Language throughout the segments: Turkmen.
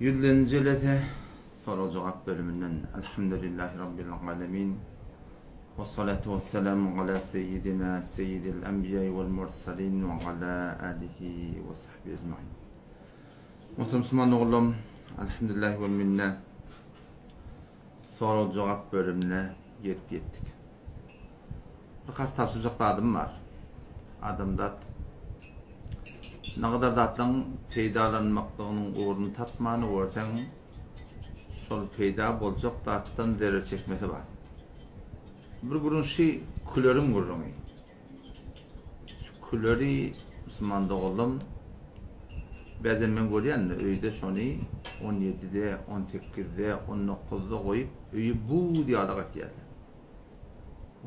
Ýüzlenji jelese sorag-jogap bölüminden Elhamdülillahi Rabbil alemin Wessalatu wesselamu ala seyyidina seyyidil enbiýai wel mursalin we ala alihi we sahbihi ecmain. Muhterem musulman doganlarym, Elhamdülillahi we minne sorag-jogap bölümine gelip ýetdik. Bir has tabşyrjak zadym bar. Adamzat nagadar zatlaryň peýdalanmaklygynyň ugruny tapmany görseň, şol peýda boljak zatdan zerer çekmesi bar. Bir gürrüň şi küleriň gürrüňi. Şu küleri musulman doganlarym bäzem men görýän öýde şony on ýedide, on sekizde, on dokuzda goýup öýi buz ýalak etýärler.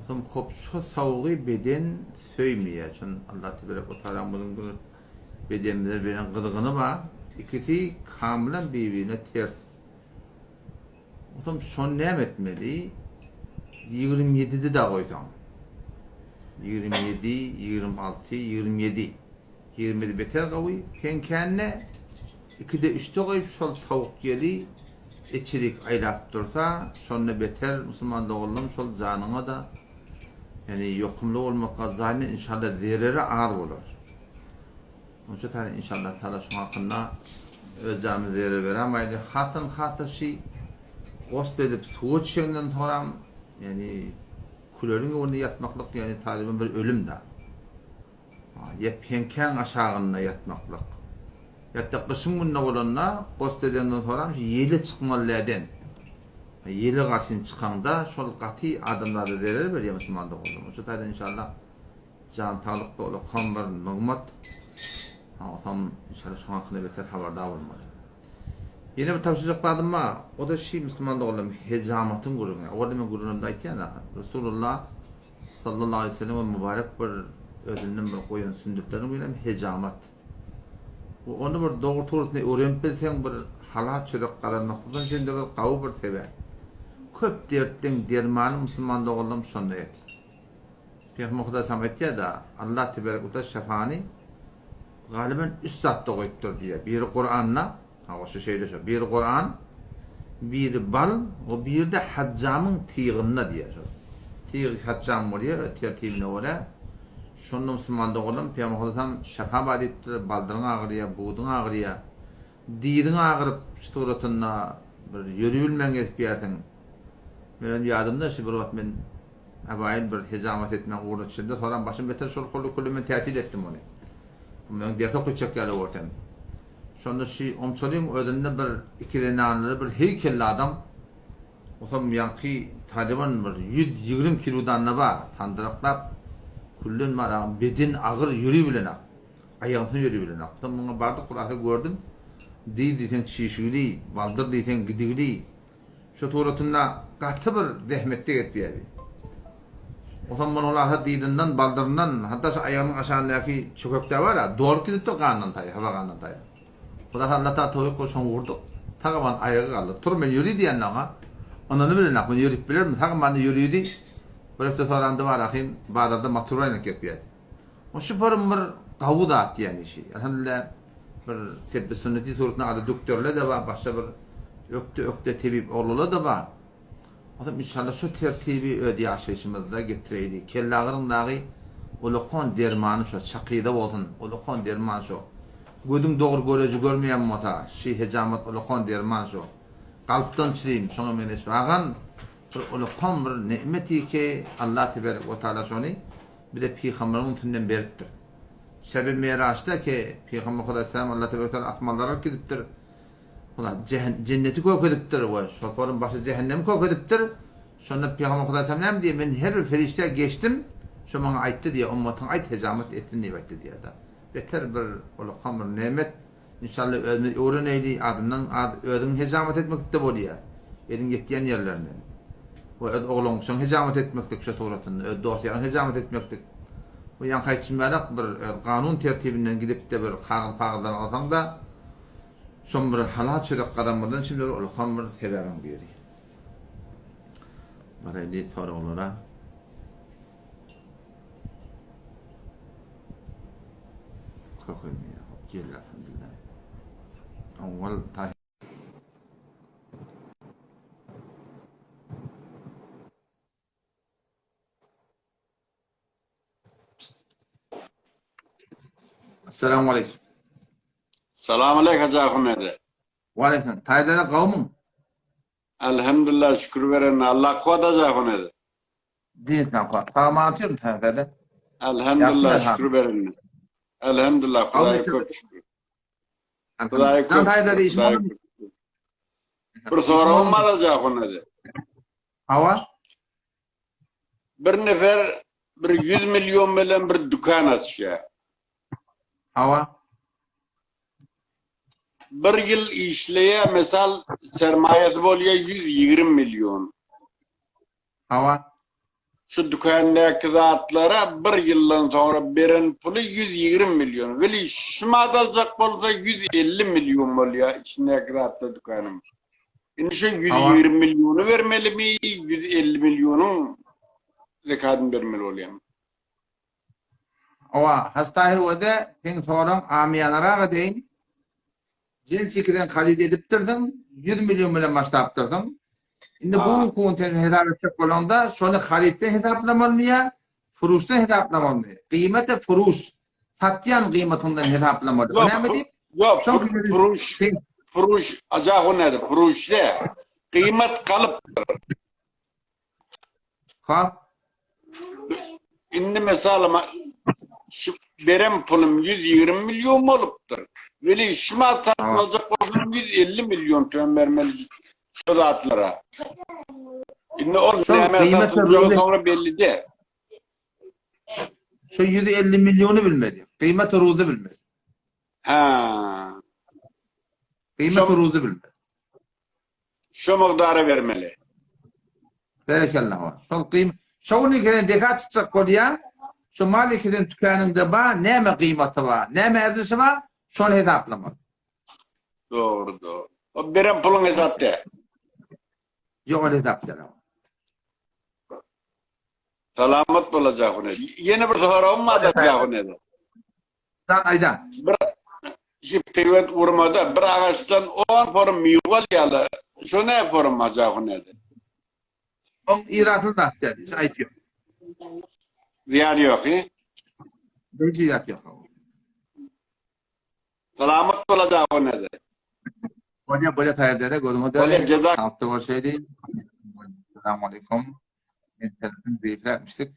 Osam hop şo sowugy beden söýmeýär. Şon Allah teberek we taala biziň bir bedenimize beren gyzgyny bar. Ikisi kamylan bir-birine ters. Osam şony näme etmeli? 27-de da goýsaň. 27, 26, 27. 27 beter gowy. Peňkände 2-de 3-de goýup şol sowuk ýeli Içirik aýlap dursa, şonda beter musulman doganlarym şol janyňa-da ýani ýokumly bolmak gazaýyna inşallah zereri az bolar. Onça tane inşallah taala şoň hakynda öz janymyza zerer beramaýly. Hasdan hasa şi gosl edip suwa düşenden soňram ýani küleriň öňünde ýatmaklyk ýani talyban bir ölüm da. Ýa peňkäň aşagynda ýatmaklyk. Ýa-da gyşyň günde bolanda gost edenden soram şu ýele çykmaly däden. Ýele garşyn çykaňda şol gaty adamzada zerer berýär musulman doganlarym. Şu taýdan inşallah jan saglykda ulakam bir nygmat. Onsoň inşallah şoň hakynda beter habardar bolmaly. Ýene bir tabşyrjak zadym bar. O-da şi musulman doganlarym hejamatyň gürrüňi. Owalda men gürrüňlerimde aýtýan Resulullah Sallallahu aleýhi we sellemiň mübarek bir özünden bir goýan sünnetleriniň birem hejamat. We ony bir dogry turusyny öwrenip bilseň bir halal çörek gazanmaklykdan üçin-de bir gawy bir sebäp. Köp dertleň dermany musulman doganlarym şonda et. Pygamber Hudaý salam aýtýar-da, Allah teberek we taala şefany galyban üç zatda goýupdyr diýýär. Biri Kuranda, Hawa şu şeýle şo. Biri Kuran, biri bal, o biri-de hajjamyň tygynda diýýär şo. Tygy hajjam bolýar öz tertibine görä. Şonda musulman doganlarym Pygamber Hudaýam şefa bar diýipdir, baldyryň agyrýar, buduň agyrýar, dyzyň agyryp şu suratynda bir ýöribilmän gezip ýärsiň. Menem ýadymda şu bir wagt men abaýyn bir hejamat etmäň ugruna düşemde soram başym beter şol holu küli men tätil etdim ony. Men ders okyjak ýaly görsem. Şonda şi omçalyň özünde bir iki zenanly bir heýkelli adam, osam ýaňky talyban bir 120 kilodan-da bar, sandyraklap, küllen bar, a beden agyr ýöribilenak, aýagyndan ýöribilenak. Osam muňa bardyk, hulasa gördüm, dyz diýseň çişigli, baldyr diýseň gidigli, Şu suratynda gaty bir zähmetde gezipýär bi. Osam muny hulasa dyzyndan, baldyryndan, hatda şu aýagynyň aşagyndaky çökekde bar-a, dolup gidipdir gandan taýa, haba gandan taýa. Hulasa Alla Taala towfyk goý şoňa urdyk. Sag-aman aýaga galdy. Tur men ýöri diýende oňa, ynany bilenak men ýörip bilerin, sag-aman ýöridi. Bir hepde soranda bar ahym bazarda matura aýlanyp gezipýärdi. O şu forum bir gawy zat diýen işi. Elhamdülillah bir tebbi sünneti suratynda ady dükderle-de bar, başga bir ökde-ökde tebip oglular-da bar. Onsoň inşallah şu tertibi öz ýaşaýşymyzda getireýli. Kellagyryň dagy ulakan dermany şo, çakyda bolsun, ulakan derman şo. Gözüň dogry göreji görmeýän bolsa, şi hejamat ulakan derman şo. Galpdan çirim, şoňa meňzeş bagan bir ulakan bir ne'meti ki Allah teberek we taala şony Bize pygamberiň üstünden beripdir. Şebi Miraçda ki, Pygamber Hudaý salam Allah tebarek teala asmanlara alyp gidipdir. Hudaý jenneti görkezipdir we şoparyň başy jehennemi görkezipdir. Şonda Pygamber Hudaý salam näme diýýär? Men her bir perişdä geçdim, şo maňa aýtdy diýýär, ummatyňa aýt hejamat etsin diýip aýtdy diýýär-de. Beter bir ullakan bir nemet. Inşallah özümiz öwreneýli, adyndan az özüň hejamat etmeklikde bolýar. Eliň ýetýän ýerlerinden. We öz oglanguçaň hejamat etmeklik şo suratynda, öz dost-ýaryň hejamat etmeklik. Bu ýaňky aýtşym ýalak bir öz kanun tertibinden gidipde bir kagyz-pagyzlary alsaň-da, şom bir halal çörek gazanmadan üçin bir ulkan bir sebäbiň biri. Baraýly soraglara. Kökelmeýär. Hop geldi alhamdulillah. Owal. Assalamu aleýkum. Salam aleýk Hajy ahun ede. Waleýkim. Taýdada gowmyň? Elhamdülillah şükür berene Allah kuwat Hajy ahun ede. Din sen kuwat. Sag otyrmy Taýdada? Elhamdülillah şükür berene. Elhamdülillah Hudaýa köp şükür. Hudaýa köp şükür. Bir soragym bar Hajy ahun ede. Hawa. Bir nefer bir 100 milyon bilen bir dükan açýar. Hawa. Bir ýyl işleýär, mesal sermaýasy bolýar 120 milyon. Hawa. Şu dükandaki zatlara bir ýyldan soňra beren puly 120 milyon. Weli şumat aljak bolsa 150 milyon bolýar içindäki zatlar dükanyň. Indi şu 120 milliony bermelimi, 150 millionyň zekadyny bermeli bolýarmy? Owa, Hajy Tahyr wede seň soraň amyýanarak edeýin. Jens ikiden haryt edipdirsiň, 100 million bilen başlapdyrsyň. Indi bu günki gün sen hesap etjek bolaňda, şony harytdan hesaplamalymy ýa furuşdan hesaplamalymy? Gyýmete furuş, satýan gyýmatyňdan hesaplamaly. O näme diýip? Ýok, furuş, furuş, ajahu näde, furuş dä. Gyýmat galypdyr. Ha? Indi mesalam şu beren pulum 120 million bolupdyr. Weli şu mal satyn aljak bolsam 150 million tümen bermeli şu zatlara. Indi ol näme satyljagy soňra belli däl. Şu 150 milyonu bilmeli. Kıymet ruzu bilmeli. Ha. Kıymet ruzu bilmeli. Şu mukdara bermeli. Berekella. Şol kıym şol ikiden deka çykjak bolýan, şu mal ikiden tükeniňde ba, näme kıymaty ba, näme erzişi ba, şony hesaplamaly. Dogry, dogry. O beren puluň hesap däl. Ýok, ol hesap däl. Salamat bol Jahun ene. Ýene bir soragym bar Jahun ene. Jan aýda. Bir şu peýwent urmada bir agaçdan 10 forum miwe alýarlar. Şo ne forum Jahun ene? Oň irasyz zat däl, hiç aýyp ýok. Zyýany ýok, he? Hiç zat ýok. Salamat bol Jahun ene. Bolýa, bolýa Taýyr dede, gözüňe döneýin. Saglyk bolşaýdy. Assalamu alaykum. Internetiň zeýifläpmişdik.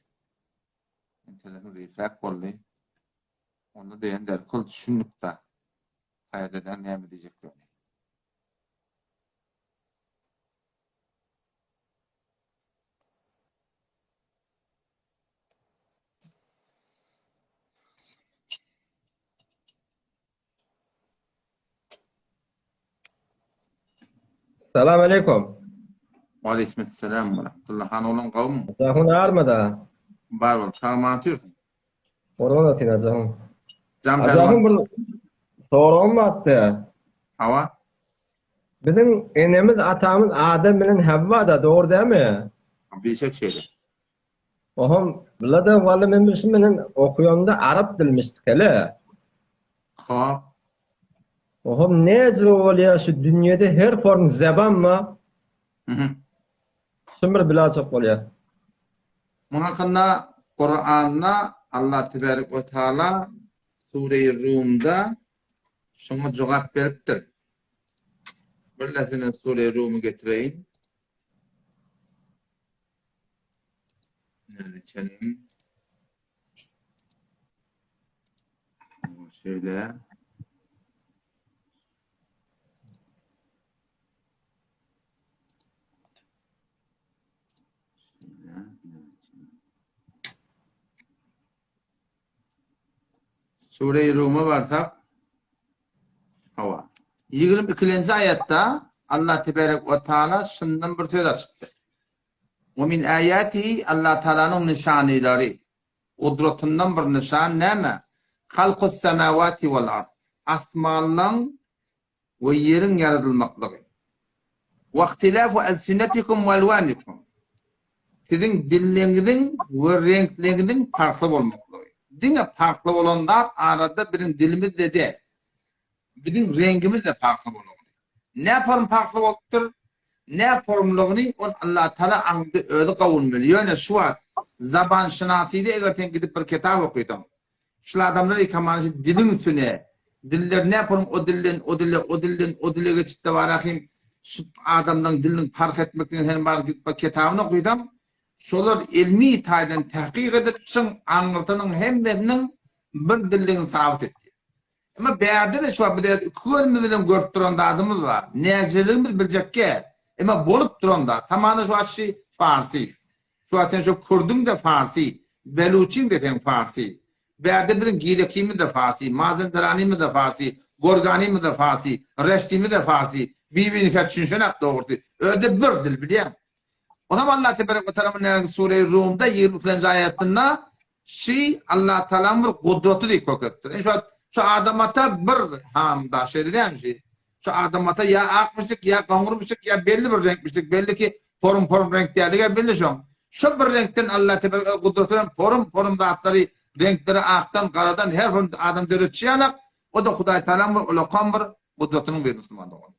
Internetiň zeýifläp boldy. Onda diýen derkol düşündik-da. Taýyr dedäň näme diýjekdigini. Salam aleykum. Aleyküm selam ve rahmetullah. Han oğlum kavim. Jahun armada. Bar bol. Sağ atıyorsun. Orman atın Jahun. Jam Jahun bir soragym batdy. Hawa. Biziň enemiz atamyz Adam bilen Havva da dogry dälmi? Bilşek şeýle. Oham bular-da walla men bilşim bilen okuýanda arap dilmişdik hele. Hop. Oham näcir bolýar şu dünýede her form zeban bar. Mhm. Şun bir bilaçak bolýar. Muň hakynda Kuranda Allah tebarek we taala Sure-i Rumda şoňa jogap beripdir. Birlesine Sure-i Rumy getireýin. Geçelim. Şöyle. Sure-i Ruma barsak, hawa. 22-nji aýatda Allah teberek we taala şundan bir söz açypdyr. We min aýatihi Allah Taalanyň nyşanylary, gudratyndan bir nyşan näme? Halkus semawati wal ard. Asmanlaň we ýeriň ýaradylmaklygy. We ihtilafu alsinatikum we alwanikum. Siziň dilleňiziň we reňkleňiziň parhly bolmaklygy. Diňe parhly bolan zat arada biziň dilimiz-de däl. Biziň reňgimiz-de parhly bolagly. Näporm parhly bolupdyr? Näpormlygyny ol Allatagala aňdy özi gawunmaly. Ýöne şu wagt zabanşynasyda eger sen gidip bir kitap okysaň. Şul adamlar ikamany şu diliň üstüne, diller ne porum o dilden o dile, o dilden o dile geçip de barahim şu adamlaryň diliniň parh etmekden sen bar gidip bak kitabyny okysam, şolar ilmi taýdan tahkyk edip şuň aňyrsynyň hemmesiniň bir dildigini sabyt etdi. Emma bärde-de şu wagt biz iki gözümiz bilen görüp duran zadymyz bar. Näceligimiz biljekge. Emma bolup duran zat. Hamana şu wagt şu farsy. Şu wagt sen şu kürdüň-de farsy, beluçiň-de seň farsy. Bärde biziň gilekimiz-de farsy, mazenderanymyz-da farsy, gorganymyz-da farsy, reştimiz-de farsy. Bir-birinikä düşünşenak dogrusy. Özi bir dil bilýäň. Onam Allah teberek we taala mundan Sure-i Rumda 22-nji aýatynda şi Allah Taalanyň bir gudraty diýip görkezipdir. Indi şu şu Adam ata bir hamda şeýle dälmi şi? Şu Adam ata ýa akmyşdyk, ýa goňurmyşdyk, ýa belli bir reňkmişdik. Belli ki porum-porum reňk däldige belli şoň. Şu bir reňkden Allah teberek we gudraty bilen porum-porum zatlary, reňkleri akdan, garadan her bir adam döretşi ýalak, o-da Hudaý Taalanyň bir ulakan bir gudratynyň bir musulman dogan.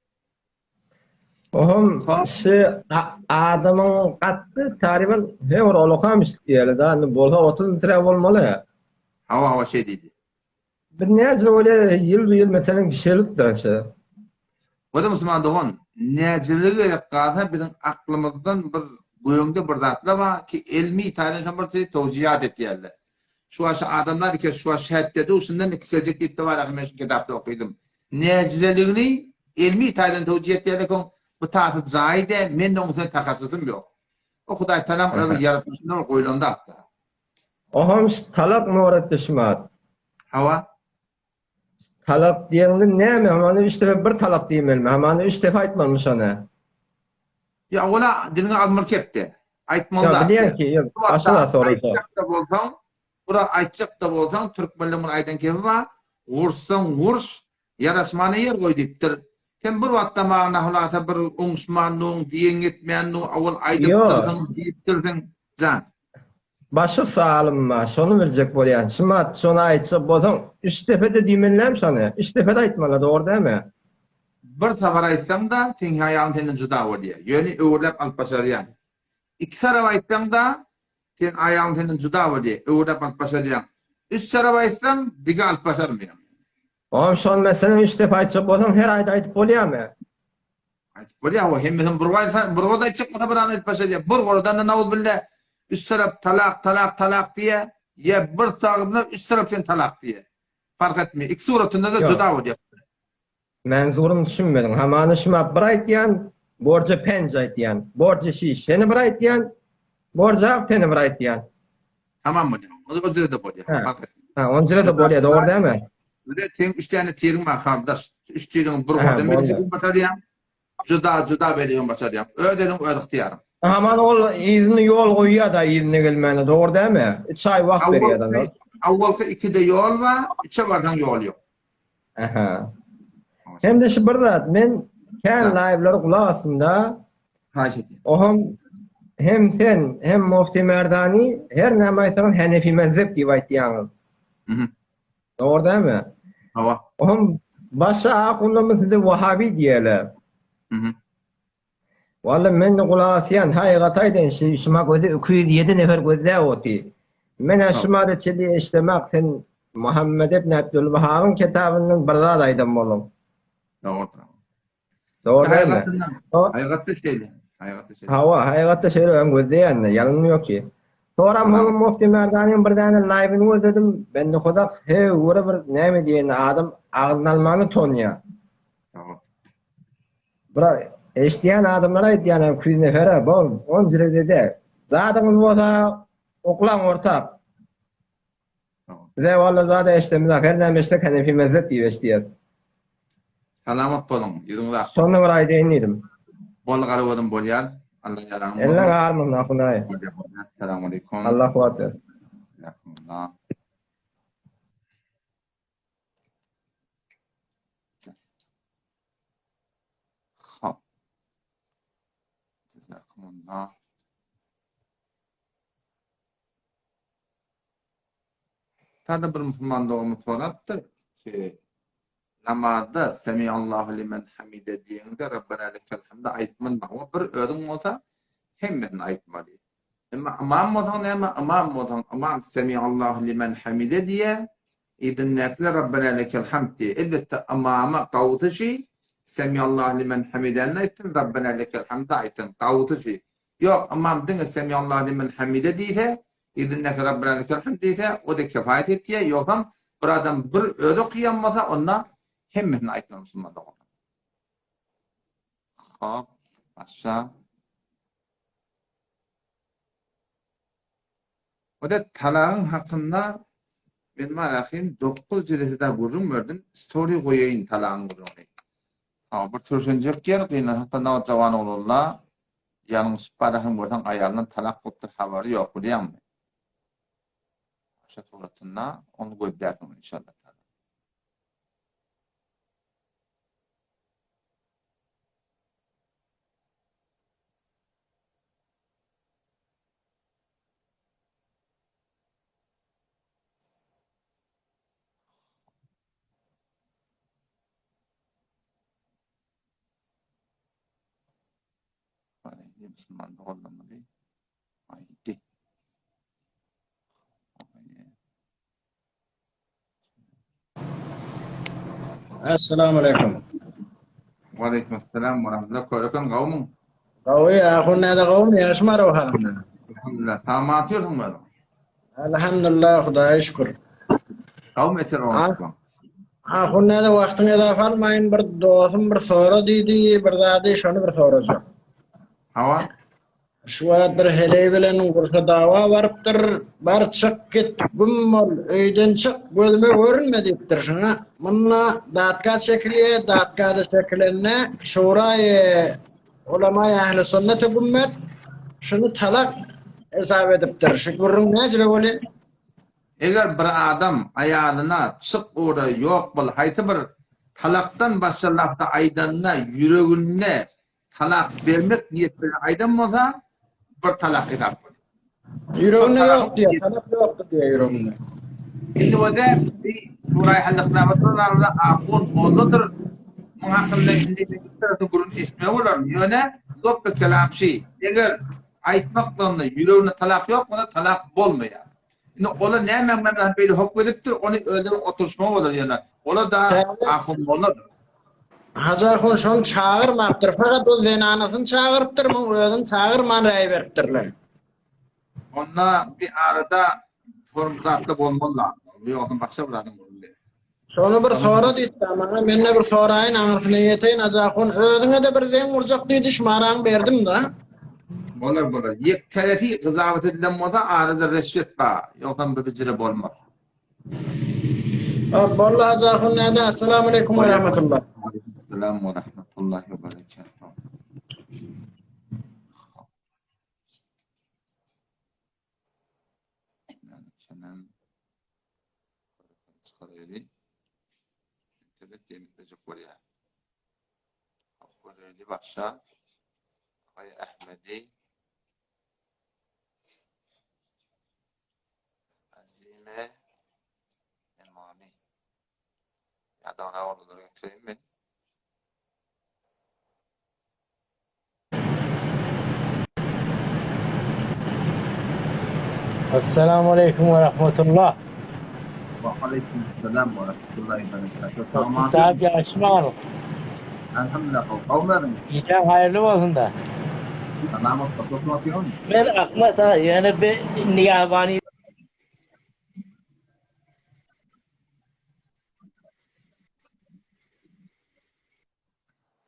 Ohm şu adamyň gatdy taryban he bir olakam diýeli da indi bolsa 30 metre bolmaly. Hawa hawa şeý diýdi. Biz näce bolýa ýyl bu ýyl meselen kişilik da şu. Wada musulman dogan, näcelige gerek galsa biziň aklymyzdan bir göňde bir zatlar bar ki elmi taýdan şo bir towjiýat etýärler. Şu wagt şu adamlar ike şu wagt şätdedi şundan kiseljek diýip de bar ahy men şu kitapda okydym. Näjireligini elmi taýdan towjiýe etýärler koň bu tasy jaýy däl men de oň üstüne tahassusym ýok. O Hudaý talam öz ýaratmyşynda bir goýlan zatda. Oham şu talak moretde şumat. Hawa. Talak diýeňde näme hamana üç depe bir talak diýmelimi hamana üç depe aýtmalymy şony. Ýa ola diliňe almaly kepde. Aýtmaly zat. Bilýän ki, ýok, başga zat sorasa. Aýtjak-da bolsaň, bura aýtjak-da bolsaň, türkmenleň bir aýdan kebi bar, Ursaň urş, ýaraşmana ýer goý diýipdir. Sen bir wagtda maňa nahulasa bir oňuşmandygyň, diýeň ýetmändigiň owal aýdypdyrsyň, diýipdirsiň, jan. Başy salynma, şony biljek bolýan. Şumat, şony aýtjak bolsaň, üç depe-de diýmelilämi şony? Üç depe-de aýtmaly, dogry dälmi? Bir sapar aýtsaň-da, seň aýalyň senden jyda bolýar. Ýöne öwürläp alyp başarýaň. Iki sarap aýtsaň-da, seň aýalyň senden jyda bolýar, öwürläp alyp başarýaň. Üç sarap aýtsaň, dige alyp başarmaýaň. Oňam şony meselem üç depe aýtjak bolsaň, her aýda aýdyp bolýarmy? Aýdyp bolýar, o hemmesini bir aýtsa, bir goda aýtjak bolsa bir an aýdyp başarýar. Bir goradan-da nauzbilla üç tarap talak, talak, talak diýýär, ýa bir sagynda üç tarap sen talak diýýär. Fark etmeýär. Iki suratynda-da juda bolýar. Menzuryny düşünmediň. Hamana şumap bir aýtýan, borja penj aýtýan. Borja şiş seni bir aýtýan, borja ak seni bir aýtýan. Tamam bolýar. O o jürede bolýar. Ha. Fark etmez. Ha, on jürede bolýar, dogry dälmi? Öyle seň üç tane tiriň bar kardaş. Üç tiriň bir gordan berjek başarýaň. Juda juda berjek başarýaň. Öz eliň öz ygtyýaryň. Aman ol yzyny ýol goýýar da yzyna gelmäne dogry dälmi? Üç aý wagt berýär da. Awwalky ikide ýol bar, üçe barsaň ýol ýok. Aha. Hem de şu bir zat, men kän live-lara gulak asdym-da. Haýyş edýän. Oham hem sen, hem Mufti Merdani her näme aýtsaňyz Hanefi mezhep diýip aýtýaňyz. Mhm. Dogry dälmi? Hawa. Oham başga ahunlarymyz size Wahabi diýýärler. Mhm. Walla men-de gulak asýan, haýygat aýdaýyn, şu şuma gözi 207 nefer gözläp oty. Men-ä şu mada çenli eşdemak, sen Muhammed ibn Abdülwahabyň kitabyndan bir zat aýdan boluň. Dogrudyr. Dogry dälmi? Haýygatda şeýle. Haýygatda şeýle. Hawa, haýygatda şeýle ben gözleýän, ýalanyň ýok ki. Soram hol Mufti Merdanyň bir däne live-yny gözledim. Bende hudak höwre bir näme diýeni adam agzyny almany utanýar. Dogry. Bir eşidýän adamlara aýdýan 200 nefere bol, on jilede. Zadyňyz bolsa oklaň ortak. Bize walla zada eşdemiz her näme eşsek Hanefi mezhep diýip eşdýäs. Salamat boluň, ýüzüňiz ak. Şonda bir aýdaýyn diýdim. Bol gara gözüm bolýar. Allah ýaraňyz bolsun. Elleň armyny Ahunaý. Bolýar bolýar. Salam aleýkum. Allah kuwwat bersin. Ýakynda. Hop. Jazakumullah. Tada bir musulman doganymyz sorapdyr ki, namazda Semiallahu limen hamide diýeňde Rabbena lekel hamd aýtmalymy? O bir özüň bolsa hemmesini aýtmaly. Emma ymam bolsaň näme? Ymam bolsaň ymam Semiallahu limen hamide diýe. Yzyndakylar Rabbena lekel hamd diýýär. Elbetde ymama gawusy şi, Semiallahu limen hamidäni aýtsyn, Rabbena lekel hamdy aýtsyn. Gawusy şi. Ýok, ymam diňe Semiallahu limen hamide diýse, yzyndaky Rabbena lekel hamd diýse, o-da kefaýat etýär. Ýogsam bir adam bir özi okaýan bolsa, onda hemmesini aýtmaly musulman doganlar. Hop, başga. O-da talagyň hakynda men bar ahym 9 jilisi da gürrüň berdim. Story goýaýyn talagyň gürrüňini. Ha, bir türşenjek ýer gynansak-da nowjawan oglanla ýalňyşyp bar ahym görseň aýalyndan talak bolupdyr habary ýok bilýäňmi? Şo suratynda ony gözlärsiň inşallah. Musulman doganlarymyzy aýdy. Assalamu aleykum. Wa aleykum assalam wa rahmetullah. Körekan gawmyň? Gawy, ahun näde gawmy? Ýaşym araw halynda. Elhamdülillah. Sag atýarsyň böyle. Elhamdülillah, Hudaýa şükür. Gawmy eser oňa. Ahun näde wagtyň ezafa almaýyn, bir dostum bir sora diýdi, bir zady şony bir sorajak. Hawa. Şu wagt bir heleý bilen gursa dawa barypdyr. Bar çyk git, güm bol, öýden çyk, gözüme görünme diýipdir şuňa. Munda datka çekilýär, datkada çekilende Şuraýy ulamaý ähli sünnete gümmet şuny talak hesap edipdir. Şu gürrüň näcire bolýar? Eger bir adam aýalyna çyk ora ýok bol haýsy bir talakdan başga lafzy aýdanda ýüreginde Talak bermek niýet bilen aýdan bolsa, bir talak hesap bolýar. Ýüreginde ýok diýýär, talak ýokdy diýýär ýüreginde. Indi bolsa bir Suraý Hal-Yhlafa duranlarda ahun molladyr. Muň hakynda indi men bir tarapdan gürrüň eşitmeli bolaryn. Ýöne lopby kelam şi, eger aýtmaklygynda ýüreginde talak ýok bolsa talak bolmaýar. Indi olar näme bilen beýle hokm edipdir, ony özleri oturyşmaly bolar ýöne. Olar-da ahun molladyr. Hajy ahun şony çagyrmapdyr. Fakat o zenanasyny çagyrypdyr, muň özüni çagyrman räý beripdirler. Onda bir arada form zatda bolmaly la. Ýogsam başga bir zadyň bolmaly. Şony bir sora diýdi maňa, men-de bir soraýyn, aňyrsyna ýeteýin Hajy ahun. Özüňe-de bir zeň urjak diýdi, şumaraňy berdim-da. Bolar, bolar. Ýek terefi gyzawat edilen bolsa arada reşwet bar. Ýogsam bir bijire bolmaz. Boldy Hajy ahun näde? Assalamu aleýkum we rahmetullah. Aleýkum we rahmetullahi we berekatuh. Çykarayly. Internet diýmek bolýar. Göreli başa. Ay Ahmedi. Azime Emami. Ýa-da ona oglanlary getireyim men. Esselamu aleýkum we rahmetullah. Wa aleýkum esselam we rahmetullahi we berekatuh. Saat ýagşymy agam? Elhamdülillah gowmy? Gijäň haýyrly bolsun-da. Salamat bolsun. Men Ahmet ha, ýöne bir nigahbany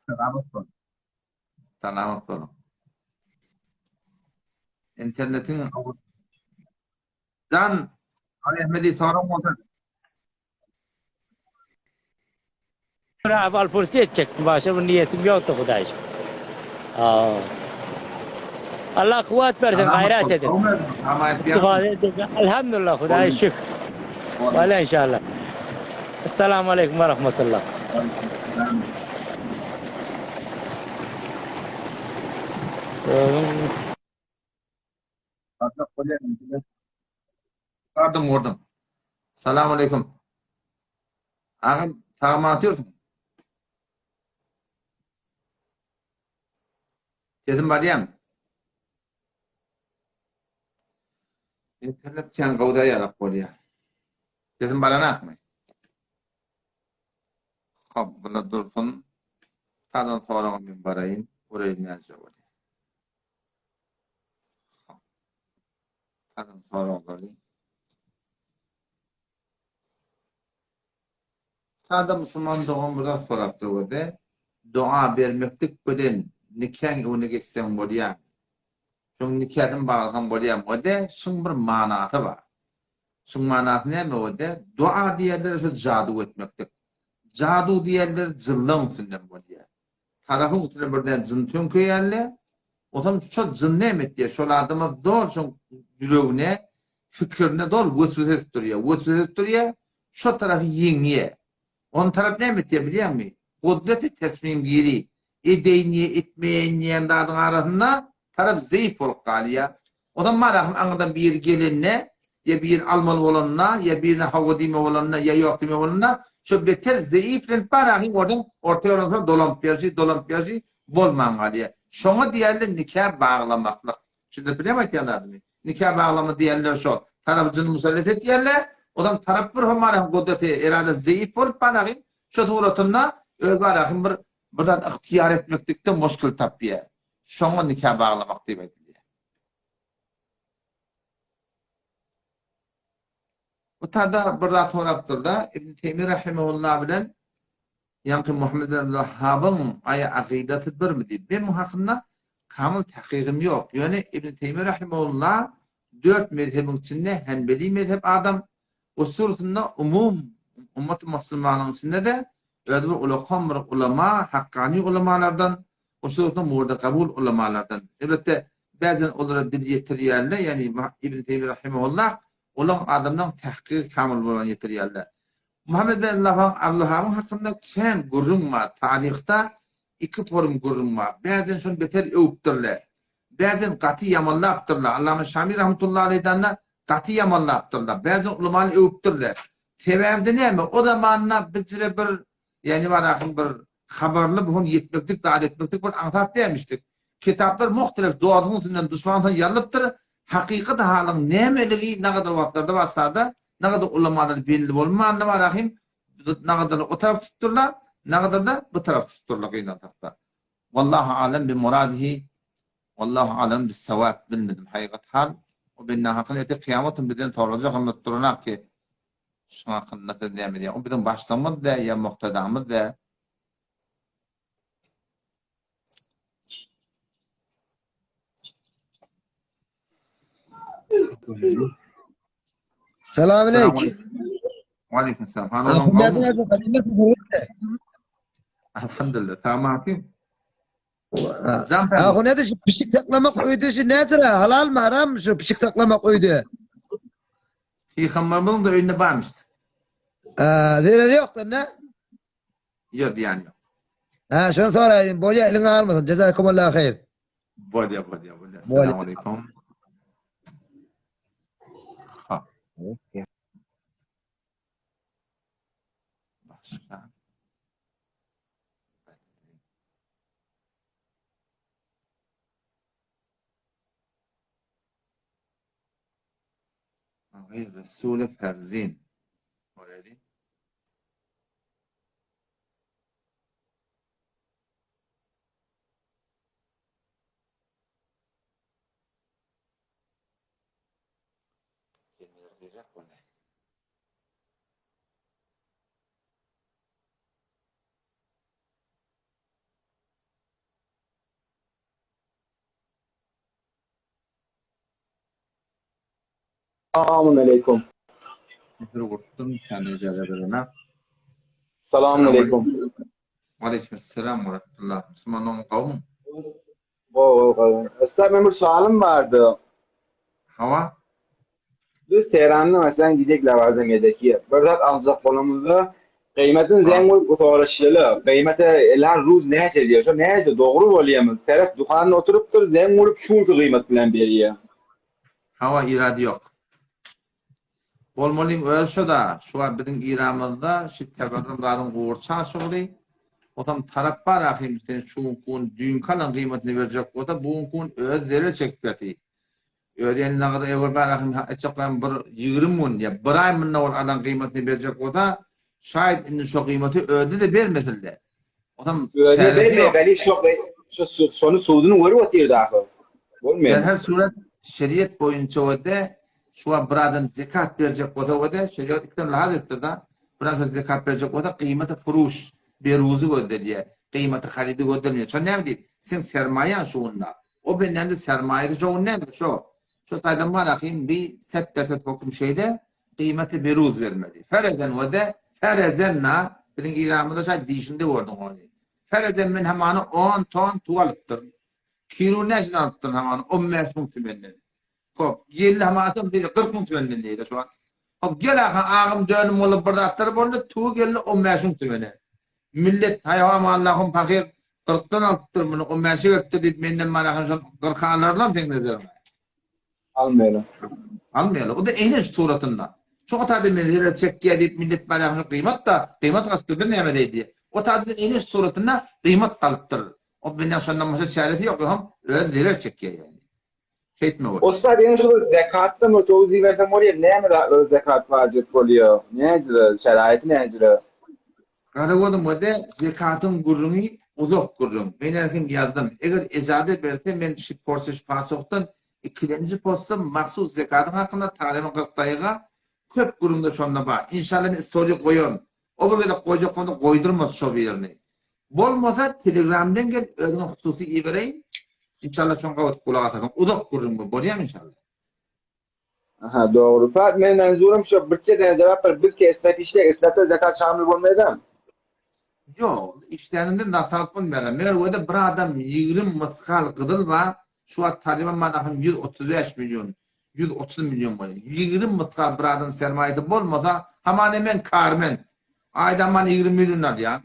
Salamat bol. Salamat bol. Internetiň Jan Ahmedi soraň bolsa Ahwal pursi etjekdim. Başga bir niýetim ýokdy Hudaý şükür. Allah kuwwat bersin, gaýrat edin. Elhamdülillah, Hudaýa şükür. Wala inşallah. Essalamu aleýkum we rahmetullah. Gördüm, gördüm. Salam aleýkum. Agam, sagman atýarsyň. Sesim barýamy? Internet kän gowda ýalak bolýar. Sesim baranakmy? Hop, bula dursun. Tadan soraga men baraýyn. Göreýin näce bolýar. Hop. Tadan soraglary. Sada musulman dogan bir zat sorapdyr göze. Doga bermeklik bilen nikaň öňüne geçseň bolýarmy? Şoň nikasyny baglasaň bolýarmy? Göze, şuň bir manasy bar. Şuň manasy näme göze? Doga diýerler şu jadu etmeklik. Jadu diýerler jynlaň üstünden bolýar. Tarapyň üstüne birden jyn töňkeýärle, Onsoň şol jyn näme etýär? Şol adama doly şoň ýüregine, pikirine doly weswese edip durýar. Weswese edip durýar, şo tarapy ýeňýär. On tarap näme etýär bilýäňmi? Gudreti tesmimgiri, edeýin ýa etmeýin diýen zadyň arasynda tarap zeýif bolup galýar. Onsoň marahym aňyrdan biri gelende, ýa biri almaly bolanda, ýa birine hawa diýme bolanda, ýa ýok diýme bolanda, şo beter zeýiflenip barahym ordan orta ýoldan soň dolanyp ýörşi, dolanyp ýörşi bolman galýar. Şoňa diýerler nika baglamaklyk. Düşündirip bilýärmi aýtýan zadymy? Nika baglama diýerler şo. Tarapy jyny musallat etýärler. Ozam tarap bir homara gudraty, eradasy zeýif bolup barahym, şo suratynda öz barahym bir bir zat ygtyýar etmeklikde muşkil tapýar. Şoňa nika baglamak diýip aýdylýar. Bu tada bir zat sorapdyr-da, Ibn Teými rahimehullah bilen ýaňky Muhammed ibn Abdulwahhabyň aýa akydasy birmi diýip. Men muň hakynda kamyl tahkygym ýok. Ýöne Ibn Teými rahimehullah dört mezhebiň içinde Hanbeli mezhep adam, usulsynda umum ummaty musulmanyň içinde-de özi bir ulakan bir ulama, hakkani ulamalardan, hususan murda kabul ulamalardan. Elbetde, bäzen olara dil ýetirýärler, ýagny Ibn Teými rahimehullah olaň adamlaň tahkygy kamyl bolan ýetirýärler. Muhammet bin Abdulwahabyň hakynda kän gürrüň bar, taryhda iki forum gürrüň bar. Bäzen şony beter öwüpdirler. Bäzen gaty ýamanlapdyrlar. Allama Şami rahmetullahi aleýhdanda gaty ýamanlapdyrlar. Bäzen ulamany öwüpdirler. Sebäbi-de näme? O zamanda bijire bir, ýagny barahym bir habarly buhun ýetmeklik, zat etmeklik bir aňsat dälmişdik. Kitaplar muhtelif dostuň üstünden, duşmanyň üstünden ýazylypdyr. Hakykat halyň nämeligi nagadar wagtlarda başlarda, nagadar ulamalar belli bolmanda barahym, nagadar o tarap tutupdyrlar, nagadar-da bu tarap tutupdyrlar gynansakda. Wallahu alem bi muradihi Wallahu alem bis sawab bilmedim hakykat hal o bende hakyny erte kyýamat gün bizden sorajak hem bolup duranak ki şuň hakynda siz näme diýýäň o biziň başlygymyz dä ýa muktedamyz dä. Salam aleyk. Aleyküm selam. Alhamdulillah. Tamam. Ha, o nedir şu pişik saklamak öýde şu nedir ha? Halal mı haram mı şu pişik saklamak öýde? Peygamberimiziň de öýünde barmyşdy. Ha, zereri ýokdur ne? Ýok diýen ýok. Ha, şony soraýdym. Bolýa, eliň almasyn. Jazakumullah haýyr. Bolýa, bolýa, bolýa. Assalamu alaykum. Ha. Başga. Gayr Resule Ferzin. Oraya Salamun aleykum. Bir gurtdum sen ijaza berene. Salamun aleykum. Aleyküm selam ve rahmetullah. Müslüman olun kavmum. Gowy gowy. Ussat men bir sualym bardy. Hawa. Biz Tehranda meselem gidek lawazym edeki. Bir zat aljak bolamyzda gyýmatyny zeň goýup soraşýaly. Gyýmaty elan ruz näçe diýýär. Şo näçe dogry bolýamy? Tarap dükanda oturypdyr, zeň urup şu günki gyýmat bilen berýär. Hawa irady ýok. Bolmalyň özi şo-da, şu wagt biziň Iramyzda şi teberrum zadyň gury çaşygly, otam tarap bar ahym sen şu günki gün düýnki alan gyýmatyny berjek bolsa bu günki gün özi zerer çekip ýaty. Özi ýani nagada eger bar ahym aýtjak bolýan bir 20 gün ýa bir aý mundan owal alan gyýmatyny berjek bolsa. Şaýat indi şo gyýmaty özüne-de bermesin-le. Otam Özüne çäresi bermeýär, ýok. weli şo şo şony suduny görüp otyrdy ahyr. Bolmaýar. Derhal surat şeriat boýunça we-de şu wagt bir adam zekat berjek bolsa we-de şeriat ikiden lahaz etdir-da. Bir adam şo zekat berjek bolsa gyýmaty furuş, beruzy gözdelýär. Gyýmaty harydy gözdelmeýär. Şo näme diýip? Seň sermaýaň şu günde. O bendäniň-de sermaýasy şo gün näme? Şo. Şo taýdan bar ahym bi set derset höküm şeýle gyýmaty beruz bermeli. Ferezen we-de ferezenna biziň Iranymyzda şaý diýşinde gördüň ony. Ferezen men hamany on ton tuw alypdyr. Kilo näçeden alypdyr hamany 15 müň tümenden. Hop, geldi hamasam diýdi 40 müň tümenden diýdi şu wagt. Hop, gel aha agym dönüm bolup bir zatlar boldy, tuwy geldi 15 müň tümene. Millet haý Allahym pahyr 40-dan alypdyr muny 15-e gelipdir diýip menden barahan şol 40 alarlam seň nezeriňe. Almaýarlar. Almaýarlar. O da eýlen şu suratynda. Şu otada men zerer çekýär diýip millet barýar şu gyýmat da, gyýmat gaçypdyr biz näme diýdi. O tada eýlen şu suratynda gyýmat galypdyr. O benden şondan başga çäresi ýok, hem öz zerer çekýär ýaly. Şeýtme bolýar. Ussat ýene şu bir zekatdan bir towsiýe berseň bolýar, näme zatlara zekat wajyp bolýar, näjüre, şeraýyty näjüre? Garagozum wede zekatyň gürrüňi uzak gürrüň. Men erkin ýazdym. Eger ejaza berse men şi porsiş pasokdan ikilenji postda mahsus zekatyň hakynda tarymy 40 daýyga köp gürrüňde şonda bar. Inşallah men story goýaryn. O bir gezek goýjak bolsa goýdurmaz şo birini. Bolmasa telegramdan gel özüňe hususy ibereýin. Inşallah şoňa gabat gulak asarsyň. Uzak gürrüň bu. Bolýamy inşallah? Aha dogry. Fat men menzurum şo bir çetene jogap ber. Biz ki esnaf işlek, esnafda zekat şamil bolmaýdam. Ýok, işläninde nasat bolmaýar. Merwede bir adam 20 mysgal gyzyl bar, şu wagt talyban manahym 135 million, 130 million bolýar. 20 mysgal bir adam sermaýasy bolmasa, hamana men karmen. Aýda hamana 20 million alýan.